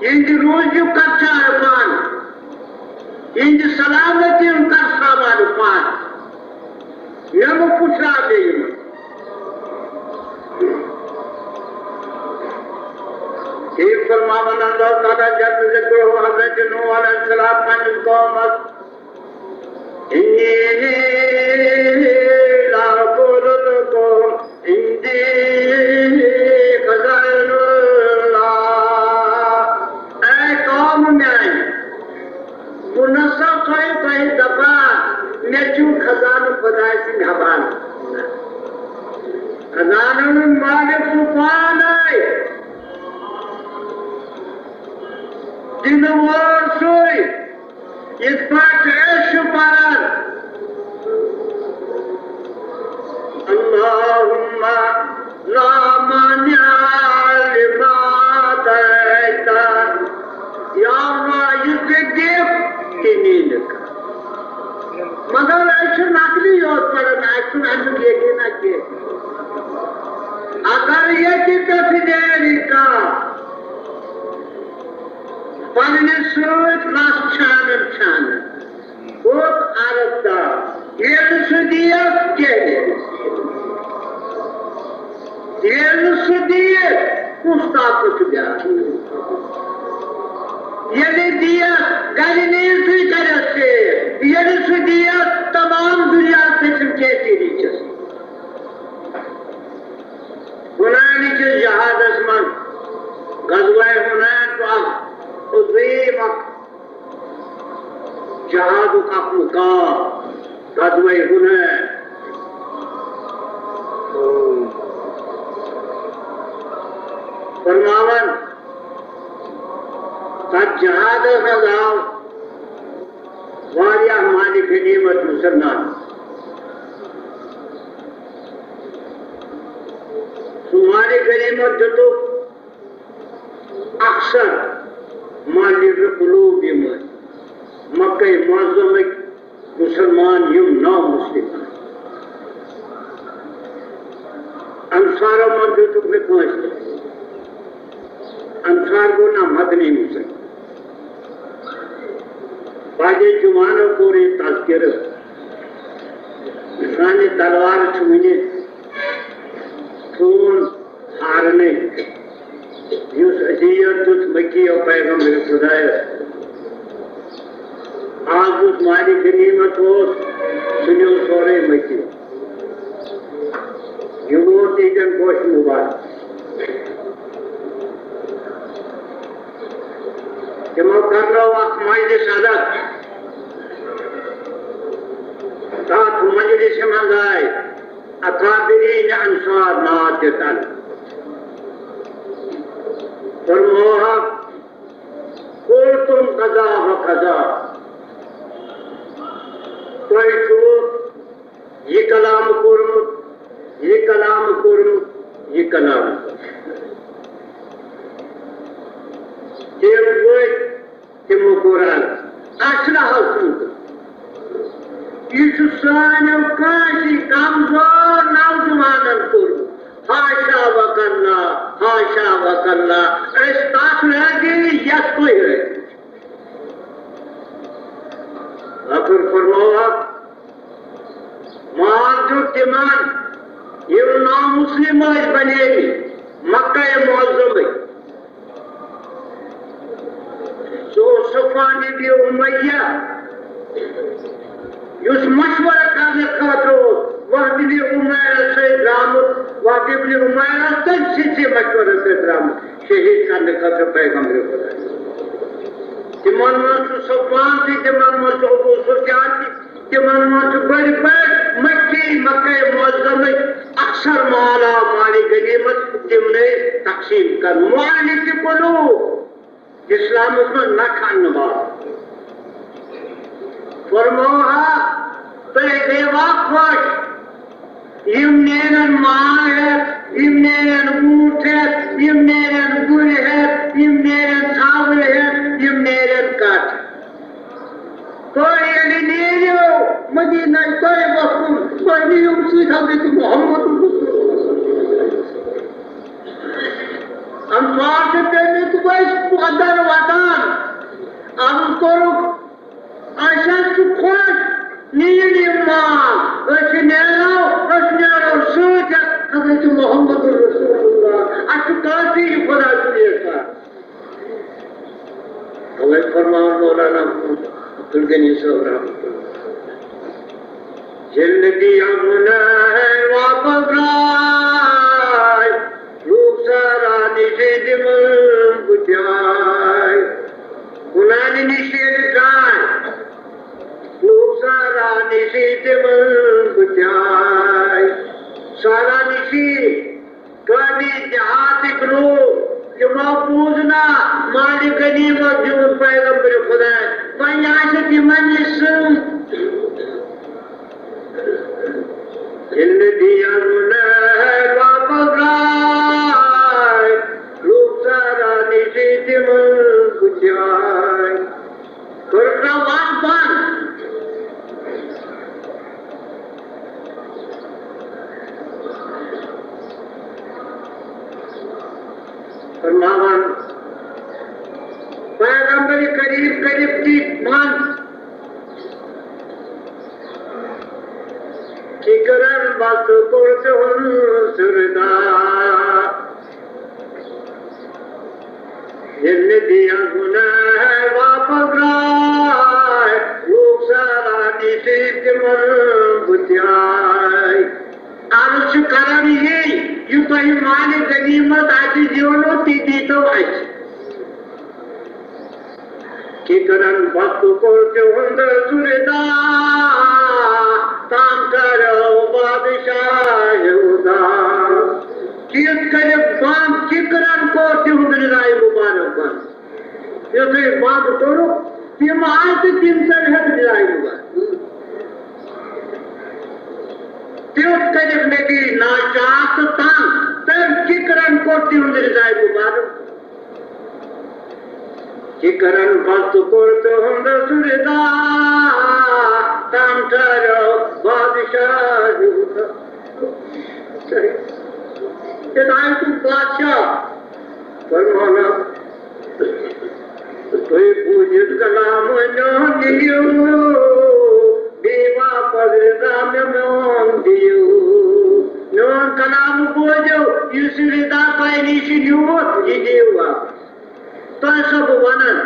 یِہِنٛدِ روزیُک کر چارٕ پانہٕ، یِہِنٛدِ سلامتی ہُنٛد کر سامان پانہٕ۔ مےٚ مہٕ پُشراو بیٚیہِ یِمن۔ ٹھیٖک فرماوان اللہ تعالیٰ جل ذکرہ حضرت نوح علیہ السلام پننِس قومس، انی لا اقول لکم عندی خزائن اللہ۔ اے قوم میانہِ، بہٕ نہ سا چھُسے تۄہہِ دپان مےٚ چھُ خزانہٕ خۄداے سٕنٛدِ حوالہٕ۔ خزانن ہُنٛد مالک چھُ پانے، دِنہٕ وول سُے۔ یِتھ پٲٹھۍ أسۍ چھُ پران، اللہم لا مانع لما اعطیت، یا اللہ، یُس ژےٚ دِکھ، تہِ نی نہٕ کانٛہہ۔ مگر أسۍ چھِ نقلی یوت پران، اَسہِ چھُنہٕ اَمیُک یقیٖنا کینٛہہ۔ اگر ییٚتہِ پٮ۪ٹھ نیرِ کانٛہہ پننہِ سۭتۍ رس چھانن چھانن، کوٚت عرض دار، ییٚلہِ سُہ دِیَس کیٛاہ دِیَس؟ ییٚلہِ سُہ دِیہِ، کُس طاقت چھُ بیٛاکھ؟ ییٚلہِ دِیَس، گرِ نِیہِ سُے کَرٮ۪س سیف۔ ییٚلہِ سُہ دِیَس، تمام دُنیا سۭتۍ چھُنہٕ کینٛہہ تہِ ریٖچھَس۔ حُنین کِس جہادس منٛز، غزوہ حُنین چھُ اکھ عظیٖم اکھ جہادُک اکھ مقام، غزوہ حُنین۔ فرماوان، تتھ جہادس منٛز آو واریاہ مالِ غنیمت مُسلمان۔ سُہ مالِ غنیمت دِتُکھ اکثر مالِ قلوب، یِم ٲسۍ مکہ معظمٕکۍ مُسلمان، یِم نامُسلم ٲسۍ۔ انصارو منٛز دِتُکھ نہٕ کٲنٛسہِ۔ انصار گوٚو نہ مدنی مُسلم۔ باقی جوانو کوٚر یہِ تذکرٕ، سانہِ تلوار چھِ وُنہِ خوٗن ہارنٕے، یُس اذیت دیُت مکیو پیغمبر خدایس۔ آز یُس مالِ غنیمت اوس، سُہ نیوٗ سورُے مکیو۔ یہِ ووت ییٚتٮ۪ن گوشہِ مُبارک۔ تِمو کرنٲو اکھ مجلس الگ۔ تتھ مجلسہِ منٛز آے اکابرین انصار ناد دِتن۔ فرمووہکھ، قلتم کذا و کذا۔ تۄہہِ چھُو یہِ کلام کوٚرمُت، یہِ کلام کوٚرمُت، یہِ کلام کوٚرمُت۔ تِم ؤتھۍ، تِمو کوٚر عرض، اَسہِ نہ حظ چھُنہٕ۔ یہِ چھُ سانیو کٲنٛسہِ کمزور نوجوانن کوٚرمُت۔ حاشا وکلا، حاشا وکلا، أسۍ تَتھ رٲضی یَتھ تُہۍ رٲضی چھِو۔ ٲخٕر فرمووُکھ، مال دیُت تِمن، یِم نامُسلِم ٲسۍ بنیمٕتۍ مکہ معظمٕکۍ۔ سُہ اوس صفوان ابن امیہ، یُس مشورٕ کرنہٕ خٲطرٕ اوس وہب ابن عمیرس سۭتۍ درٛامُت۔ وہب ابن عمیر اوس تٔمۍ سٕنٛدسٕے مشورس سۭتۍ درٛامُت شہید کرنہٕ خٲطرٕ پیغمبر خدا۔ تِمن منٛز چھُ صفوان تہِ، تِمن منٛز چھُ ابو سفیان تہِ، تِمن منٛز چھِ بٔڑۍ بٔڑۍ مکی، مکہ معظمٕکۍ اکثر مال آو، مالِ غنیمت، تِمنٕے تقسیٖم کرنہٕ۔ مالِ تہِ قلوب، اسلامس منٛز نکھٕ اننہٕ باپتھ۔ فرمووہا، تُہۍ گٔیوا خۄش؟ یِم نیرن ماز ہٮ۪تھ، یِم نیرن بوٗٹھ ہٮ۪تھ، یِم نیرن گُرۍ ہٮ۪تھ، یِم نیرن ژھاوٕلۍ ہٮ۪تھ، یِم نیرن کَٹھ۔ تُہۍ ییٚلہِ نیٖرِو مدینہ طیبہ کُن، تُہۍ نِیِو سۭتۍ حضرت محمد رسول اللہ۔ انصار چھِ پیٚمٕتۍ وۄنۍ وۄدَن وۄدان۔ عرض کوٚرُکھ، اَسہِ حظ چھُ خۄش، نِیِو یہِ مال، أسۍ نیرو، أسۍ نیرو سۭتۍ حضرت محمد رسول اللہ۔ اَسہِ چھُ کافی یہِ خۄدا سُنٛد احسان۔ توے فرماوان مولانا عبدالغنی صٲب رحمۃ اللہ۔ ییٚلہِ نبی آمُن واپس درٛاے، لوٗکھ سارا نِشے تِمن بُتھِ آے۔ حُنینہِ نِش ییٚلہِ درٛاے، لوٗکھ سارا نِشے تِمن بُتھِ آے۔ سارا نِشے کٲمی جہادٕکۍ لوٗکھ، تِمو بوٗز نا مالِ غنیمت دیُن پیغمبر خدایَن۔ وۄنۍ آسہِ تِمن یہِ سۭتۍ، ییٚلہِ نہٕ دِیَن واپس درٛاے، لوٗکھ سارا نِشی تِمن بُتھِ آے۔ کوٚرُکھ نہ وَتھ بنٛد۔ فرماوان، پیغمبر کریم کٔرِکھ تِتھۍ بنٛد۔ کِکرن بس کوٚر تِہُنٛد سردار۔ ییٚلہِ نہٕ دِیَن گُناہ واپس درٛاے، لوٗکھ سارا نِشی تِمن بُتھِ آے۔ عرض چھُ کران یی، یہِ تۄہہِ مالِ غنیمت اَتہِ زیوٗنوٕ، تہِ دیٖتو اَسہِ۔ کِکرن بس کوٚر تِہُنٛد سُردار، تام کریو بادشاہ اُداس۔ کِتھ کٔنٮ۪تھ بنٛد، کِکرن کوٚر تِہُنٛد رداے مُبارک بنٛد۔ یُتھُے بنٛد کوٚرُکھ، تِم آے تہٕ تِم ژٔلۍ ہٮ۪تھ رداے مُبارک۔ تیُتھ کٔرِکھ نبی ناچار تہٕ تنگ، تٔمۍ کِکرن کوٚر تِہُنٛد رداے مُبارک۔ کِکرن بس کوٚر تِہُنٛد سُردار، تام ٹھہرو بادشاہ ہیوٗ۔ ہدایتُک بادشاہ فرماوان، تُہۍ بوٗزِو کلام میون دِیِو، بیٚیہِ واپس رضا مےٚ میون دِیِو۔ میون کلام بوٗزِو، یُس یہِ رضا تۄہہِ نِش نیوٗ، یہِ دِیِو واپس۔ تۄہہِ چھُسو بہٕ وَنان،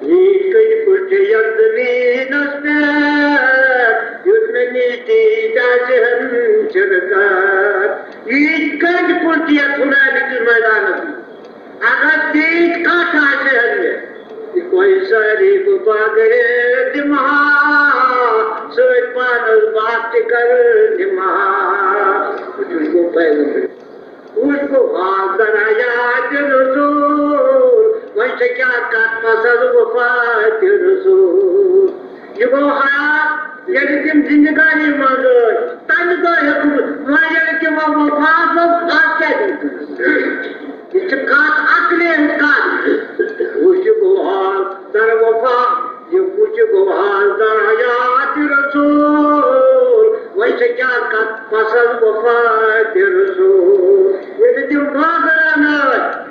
یہِ کٔتۍ پٲٹھۍ یَتھ زٔمیٖنَس پٮ۪ٹھ، یُتھ مےٚ نِش تیٖتۍ آسہِ ہَن شِرکت۔ یہِ کٔتۍ پٲٹھۍ یَتھ خۄداے کِس مٲدانَس منٛز؟ اگر تیٖتۍ کَتھ آسہِ ہَن مےٚ، یہِ کۄہہِ سٲری بہٕ پاگرِ دِمہٕ ہا، سۭتۍ پانَس بَتھ تہِ کَرٕ نِمہٕ ہا۔ بہٕ چھُس گوٚو پیغمبر۔ وُچھ گوٚو حال درایات رسول، وۄنۍ چھےٚ کیٛاہ کتھ پسند وفات رسول۔ یہِ گوٚو حال، ییٚلہِ تِم زندگانی منٛز ٲسۍ، تمہِ دۄہ ہیوٚک نہٕ، وۄنۍ ییٚلہِ تِمو وفات لوٚگ، از کیٛاہ دِمہٕ؟ یہِ چھِ کتھ عقلہِ ہٕنٛز کتھ۔ وُچھ گوٚو حال در وفا، یہِ وُچھ گوٚو حال در حیات رسول۔ وۄنۍ چھےٚ کیٛاہ کتھ پسند وفات رسول۔ ییٚلہِ تِم بٲگران ٲسۍ،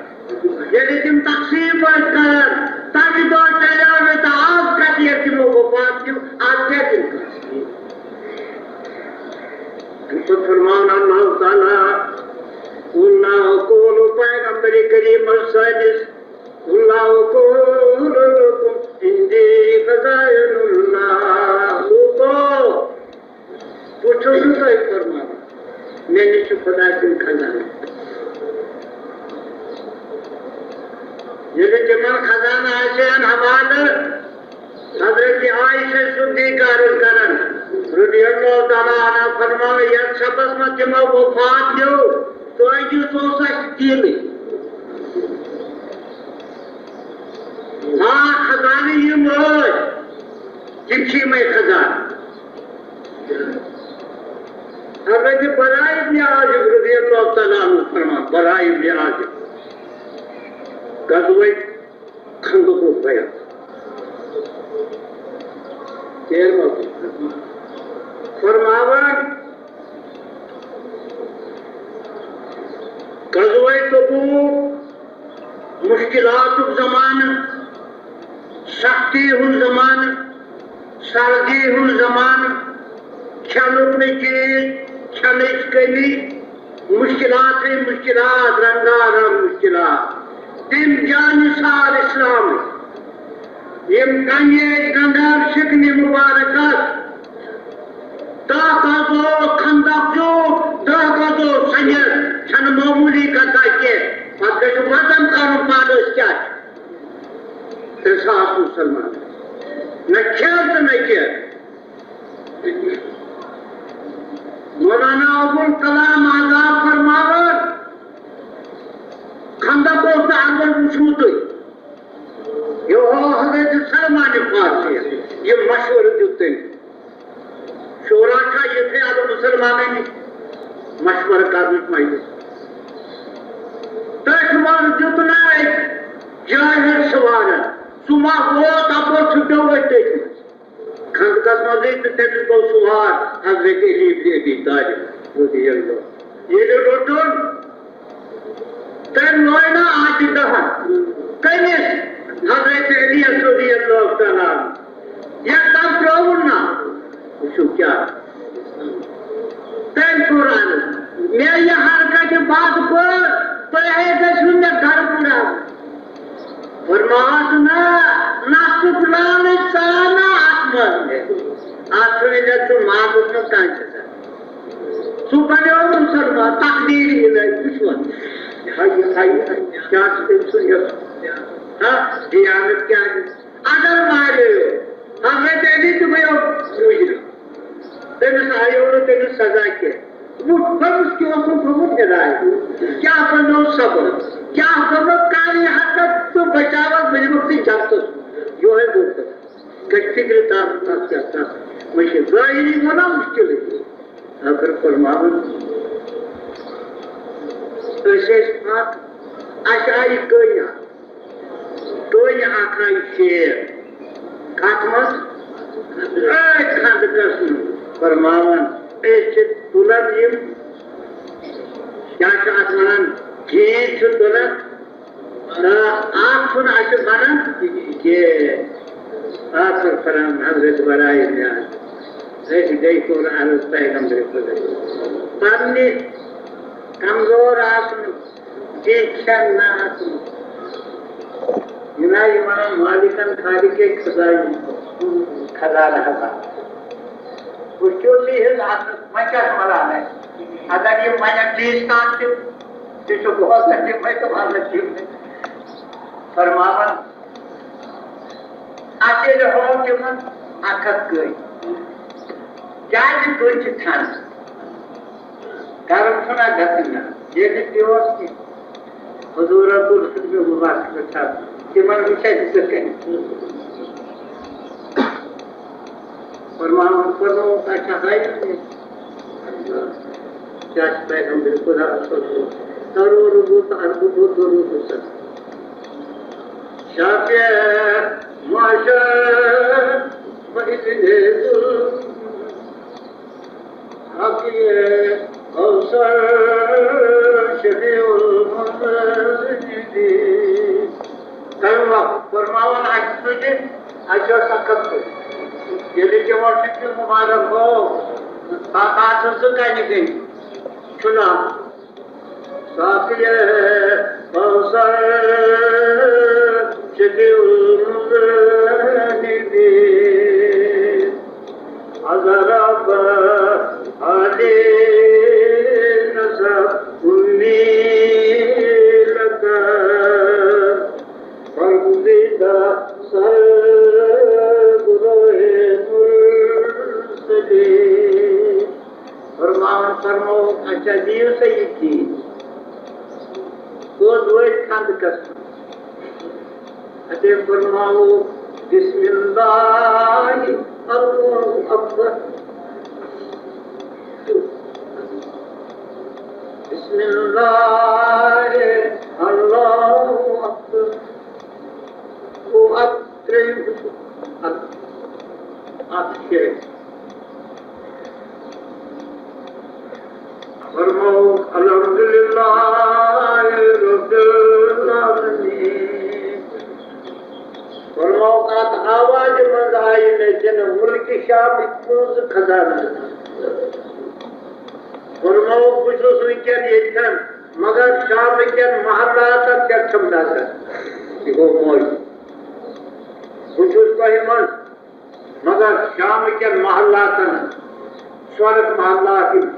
ییٚلہِ تِم تقسیٖم ٲسۍ کران، تمہِ دۄہ چلیو نہٕ تہٕ از کتہِ ییٚلہِ تِمو وفات دیُت، از کیٛاہ دِمہٕ کٲنٛسہِ؟ اَمہِ پتہٕ فرماوان اللہ تعالیٰ، قل لا اقول، پیغمبر کریم سٲنِس، قل لا اقول لکم عندی خزائن اللہ۔ لوٗکو، بہٕ چھُس نہٕ تۄہہِ فرماوان، مےٚ نِش چھُ خۄداے سُنٛد خزانہٕ۔ ییٚلہِ تِمن خزانہٕ آسہِ ہن حوالہٕ، حضرت عائشہ صدیقہ عرض کران، رضی اللہ تعالیٰ عنہا، فرماوان، یتھ شبس منٛز تِمو وفات دیُت، تۄہہِ کیُتھ اوس اَسہِ تیٖلٕے؟ آ، خزانہٕ یِم ٲسۍ، تِم چھِ یِمے خزانہٕ۔ حضرت براء ابن عازب رضی اللہ تعالیٰ عنہ فرمان، براء ابن عازب، غزوہ خندقُک بیان۔ تیر مۄکلیو۔ فرماوان، غزوہ تبوک، مشکلاتُک زمانہٕ، سختی ہُنٛد زمانہٕ، سردی ہُنٛد زمانہٕ، کھٮ۪نُک نہٕ چیٖز، کھٮ۪نٕچ کٔمی، مشکلاتٕے مشکلات، رنگارنگ مشکلات۔ تِم جانثار اسلامٕکۍ، یِم کنہِ ٲسۍ گنڈان شِکنہِ مبارکس۔ دَہ غزوہ خندق چھُ، دَہ غزوہ سنجر، چھنہٕ معموٗلی کتھا کینٛہہ۔ پتہٕ گژھِ وزن کرُن پانس کیٛاہ چھُ۔ ترٛےٚ ساس مسلمان۔ نہ کھیل تہٕ نہ کینٛہہ۔ مولانا ابوالکلام آزاد فرماوان، خندق اوس نہٕ اندر وُچھمُتٕے۔ یہِ اوس حضرت سلمان فارسی، یہِ مشورٕ دیُت تٔمۍ۔ مُسلمانن نِش مشورٕ کرنٕچ مجلس۔ تٔتھۍ منٛز دیُت نہٕ أکۍ جٲہِل سوارن سُہ ما ووت اپور سُہ پیوٚو أتھۍ تٔتھۍ منٛز۔ خندقس منٛزٕے تہٕ تٔمِس گوٚو سوار حضرت علی ابن ابی طالب رضی اللہ۔ ییٚلہِ روٚٹُن، تٔمۍ لوے نا آتہِ دہن۔ کٔمِس؟ حضرت علی رضی اللہ تعالیٰ عنہ۔ یتھ تام ترٛووُن نا۔ وٕچھِو کیٛاہ۔ تٔمۍ کوٚر عرض، مےٚ یہِ حرکتِ بد کٔر، تُہۍ ہے گٔژھِو مےٚ گرٕ پوٗرٕ۔ فرماوس نہ، نفسُک لالچ ژاو نہ اتھ منٛز۔ اتھ ژھٕنہِ مےٚ ژٕ ماگُس منٛز کانٛہہ چیٖزا۔ سُہ بنیو مُسلمان، تقدیٖر الہی، وٕچھو۔ یہِ ہا، یہِ ہا، یہِ ہا، کیٛاہ چھُ تٔمۍ سُنٛد یہِ؟ ہا، دیانت کیٛاہ چھُ؟ اگر ماریو، حضرت علی تہِ گوٚو مُجرم۔ تٔمِس آیو نہٕ تٔمِس سزا کینٛہہ۔ وۄنۍ تٔمِس کیٛاہ اوسُن تھوٚمُت ہدایت؟ کیٛاہ بنوو سبب؟ کیٛاہ بنوو کاری حرکت تہٕ بچاوَکھ مجرمَس تہٕ جنتَس؟ یِہوٚے گوٚو تَتھ۔ گژھِ فِکرِ تَرُن تَتھ کیٛاہ تَتھ۔ وۄنۍ چھِ ظٲہِری گوٚو نا مُشکِلٕے۔ ٲخٕر فرماوُن، أسۍ ٲسۍ پَتھ، اَسہِ آیہِ کٔنۍ اَکھ۔ کٔنۍ اَکھ آیہِ شیر۔ کَتھ منٛز؟ أتھۍ خندقَس منٛز۔ فرماوان، أسۍ چھِ تُلان یِم، کیٛاہ چھِ اَتھ وَنان؟ گیٖنۍ چھِ تُلان۔ تہٕ اَتھ چھُنہٕ اَسہِ بَنان کینٛہہ۔ آخر فرماوان حضرت برائے نعاز، أسۍ گٔے کوٚر عرض پیغمبر خدا۔ پننہِ کمزور آسنُک، بے کھٮ۪ن نہ آسنُک۔ یہِ نہ یہِ وَنان مالکن خالق خزائن، خزانہٕ ہسا۔ وٕچھِو تُہۍ یِہٕنٛز عقل، وۄنۍ کیٛاہ چھُ وَنان اَسہِ؟ اگر یِم وَنن تیٖژ تام تہِ، تہِ چھُ بوزان تِمے تہٕ وَنان تِمے۔ فرماوان، اَسہِ ییٚلہِ ہوو تِمن اکھ اکھ کٔنۍ، کیٛازِ کٔنۍ چھِ ژھٮ۪نان؟ گرم چھُنہ گژھُن نہ، ییٚلہِ تہِ اوس کینٛہہ۔ حضوٗرن کوٚر سُہ مےٚ مُبارک چھا، تِمن وٕچھے ژٕ کَتہِ۔ فرماوان فرمووُکھ، اچھا، ہاے، کیٛاہ چھِ پیغمبر خدا صلی اللہ علیہ وسلم؟ کروڑ رُبُوت عربہٕ بوٚد درود سَر۔ شافع معاشر بإذن ذو، شافع کوثر شفیع المذنبین۔ تَمہِ وقتہٕ فرماوان اَسہِ سۭتۍ، اَسہِ اوس اَکھ اَکھ سۭتۍ۔ ییٚلہِ تِمو سۭتۍ مُبارک گوٚو، پَتہٕ آسہٕ زٕ کَنہِ گٔمٕتۍ۔ چھُنہ ساقی کوثر شفیع المذنبین۔ حضر علی نسب امی لک، فرزیدہ سر گروہ مرسلین۔ فرماوان فرمووُکھ، اچھا، دِیِو سا یہِ چیٖز۔ کوٚت وٲتۍ خندقس منٛز؟ اَتے فرماوُکھ، بسم اللہ، اللہ اکبر۔ بسم اللہ، اللہ اکبر۔ گوٚو اَتھ ترٛیٚیِم، اَتھ، اَتھ شیٚیِم۔ فرمووُکھ، الحمدللہ رب العالمین۔ فرمووُکھ، اَتھ آوازِ منٛز آیہِ مےٚ دِنہٕ مُلکِ شامٕکۍ پونٛسہٕ خزانہٕ۔ فرمووُکھ، بہٕ چھُس وٕنکیٚن ییٚتٮ۪ن، مگر شامہٕ کٮ۪ن محلاتن پٮ۪ٹھ چھَم نظر۔ یہِ گوٚو معجزٕ۔ بہٕ چھُس تۄہہِ منٛز، مگر شامہٕ کٮ۪ن محلاتن، سۄرُک محلات یِم،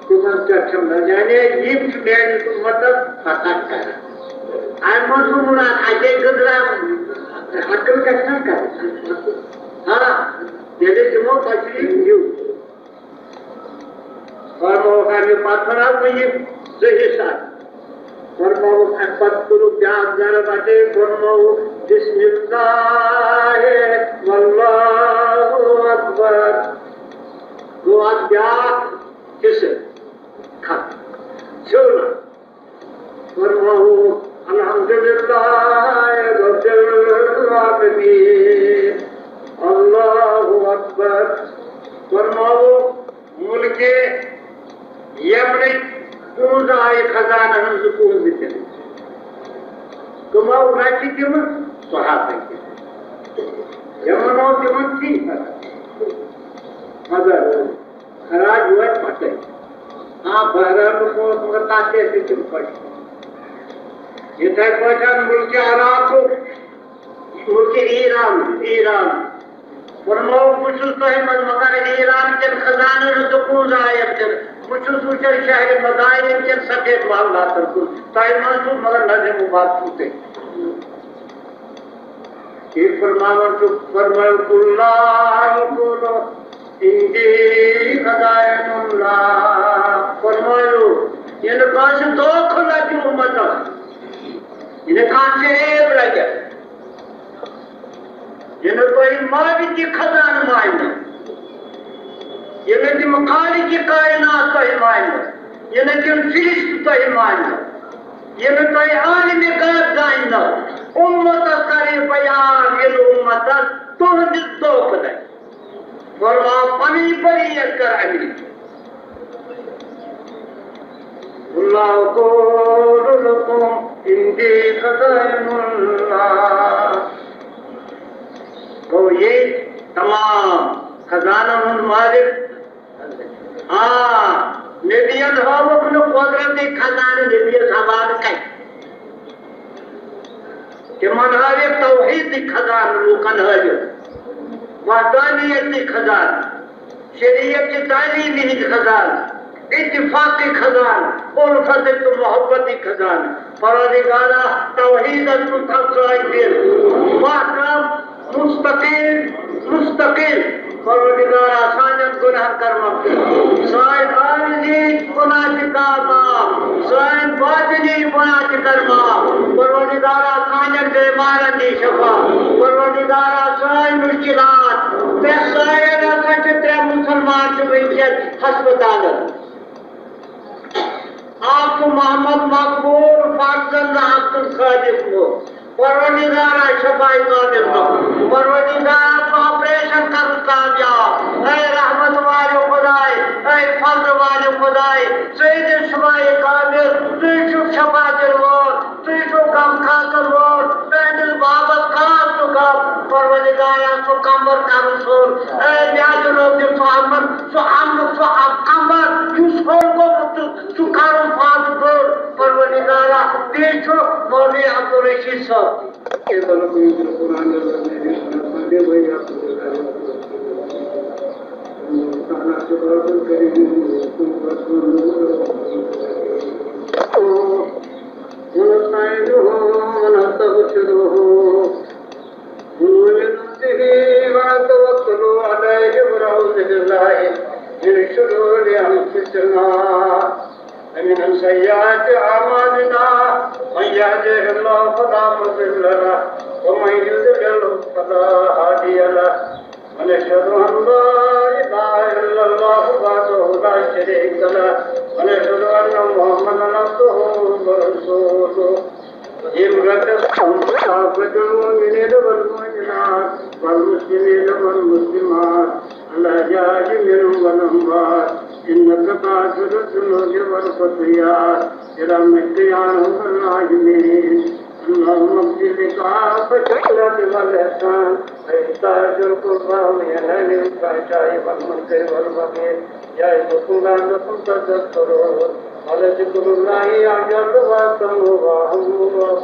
تِمن پٮ۪ٹھ چھَم نظر۔ یعنی یِم چھِ میٛانہِ اُمتس فتح کران۔ اَمہِ منٛز چھُ مُراد اَتے گٔنٛزراوُن، عقل گژھِ نا کرٕنۍ۔ آ، ییٚلہِ تِمو تشریٖف نیوٗ۔ فرمووُکھ، اَمہِ پتہٕ چھُنہ وُنہِ زٕ حصہٕ۔ فرمووُکھ، اَمہِ پتہٕ کوٚرُکھ بیٛاکھ ضرب اَتے، فرمووُکھ، بسم اللہ واللہ اکبر۔ گوٚو اَتھ بیٛاکھ حصہٕ ختم۔ ژھیوٚن۔ فرماوو، الحمدللہ رب العالمین، اللہ اکبر۔ فرماوو، ملکِ یمنٕکۍ پونٛزٕ آیہِ خزانن ہٕنٛز پونٛزٕ دِنہٕ۔ کٕمو رچہِ تِمہٕ؟ صحابہ کرام۔ یِمن اوس تِمن ٹھیٖک پتہ۔ مگر خراج وٲتۍ پتہٕ۔ آ، بہرحال اوس، مگر تتھ تہِ ٲسۍ تِم خۄش۔ یِتھے پٲٹھۍ ملکِ عراقُک، ملکِ ایران، ایران۔ فرمووُکھ، بہٕ چھُس تۄہہِ منٛز، مگر ایران کٮ۪ن خزانن ہٕنٛز تہٕ پونٛزٕ آیَن تہِ۔ بہٕ چھُس وٕچھان شہرِ مدائن کٮ۪ن سفید محلاتن کُن۔ تۄہہِ منٛز چھُس، مگر نظرِ مبارک چھُو تُہۍ۔ یہِ فرماوان چھُ، فرمٲیِو، قل لا أقول عندي خزائن الله۔ فرمٲیِو، یہِ نہٕ کٲنٛسہِ دھوکہٕ لگہِ اُمتس، یہِ نہٕ کانٛہہ فریب لگہِ۔ یہِ نہٕ تۄہہِ مالکِ خزانہٕ ماننو، یہِ نہٕ تِم خالقِ کائنات تۄہہِ ماننو، یہِ نہٕ تِم فرشتہٕ تۄہہِ ماننو، یہِ نہٕ تۄہہِ عالمِ غیب زاننو۔ اُمتس کرِ بیان، ییٚلہِ اُمتس تُہنٛدِ دھوکہٕ لگہِ۔ فرماو، پنٕنۍ بریت کر اَمہِ نِش۔ قل لا أقول لكم عندي خزائن الله۔ گوٚو یہِ تمام خزانن ہُنٛد مالک۔ آ، نبین ہٲوٕکھ نہٕ قۄدرتٕکۍ خزانہٕ نبیَس حوالہٕ کتہِ۔ تِمن ہٲوِکھ توحیدٕکۍ خزانہٕ، لوٗکن ہٲوِکھ وحدانیتٕکۍ خزانہٕ، شریعت چہِ تعلیمہِ ہٕنٛدۍ خزانہٕ، اتفاقٕکۍ خزانہٕ، الفتٕکۍ تہٕ محبتٕکۍ خزانہٕ۔ پروردگارا، توحیدس کُن تھاو سٲنۍ دِل۔ محکم، مستقیم، مستقل۔ پروردگارا، سانٮ۪ن گۄناہن کر مغفرت۔ سٲنۍ عارضی گۄناہ تہِ کر معاف۔ سٲنۍ باطنی گۄناہ تہِ کر معاف۔ پروردگارا، سانٮ۪ن بیمارن دِ شفا۔ پروردگارا، سٲنۍ مشکلات، ترٛےٚ سارے رژھا چھِ، ترٛےٚ مسلمان چھِ وٕنکیٚن ہسپتالن۔ اکھ چھُ محمد مقبول فرزند عبدالخالق مو۔ پروردگارا، شفای کامل کر۔ پروردگارا، ژٕ آپریشن کرُن کامیاب۔ اے رحمت والے خداے، اے فضل والے خداے، ژٕ دِ شفای کامل۔ تُہۍ چھِو شفا دِنہٕ وول، تُہۍ چھِو غم کھاتن وول۔ تُہنٛدِس بابس کھات ژٕ غم۔ پروردگارا، ژٕ کمبر کرُن سوٚن۔ اے میانہِ رۄب، دِ ژٕ امنُک سُہ کمبر یُس ہوٚل گوٚمُت چھُ، سُہ کرُن پانہٕ بوٚڑ۔ پروردگارا، بیٚیہِ چھُ مولوی عبدالرشید صٲب تہِ۔ ونستعينه ونستغفره ونؤمن به ونتوكل عليه ونعوذ بالله من شرور أنفسنا ومن سيئات أعمالنا. من يهده الله فلا مضل له ومن يضلل فلا هادي له. ونشهد أن لا إله إلا الله وحده لا شريك له، ونشهد أن محمدا عبده ورسوله. يمرة كافة المؤمنين والمؤمنات والمسلمين والمسلمات الأحياء منهم والأموات، إنك غافر الذنوب والخطيئات برحمتك يا أرحم الراحمين. اللهم اغفر لكافة الأرض والإحسان وإيتاء ذي القربى وينهى عن الفحشاء والمنكر والبغي يعظكم لعلكم تذكرون. ولذكر الله أكبر.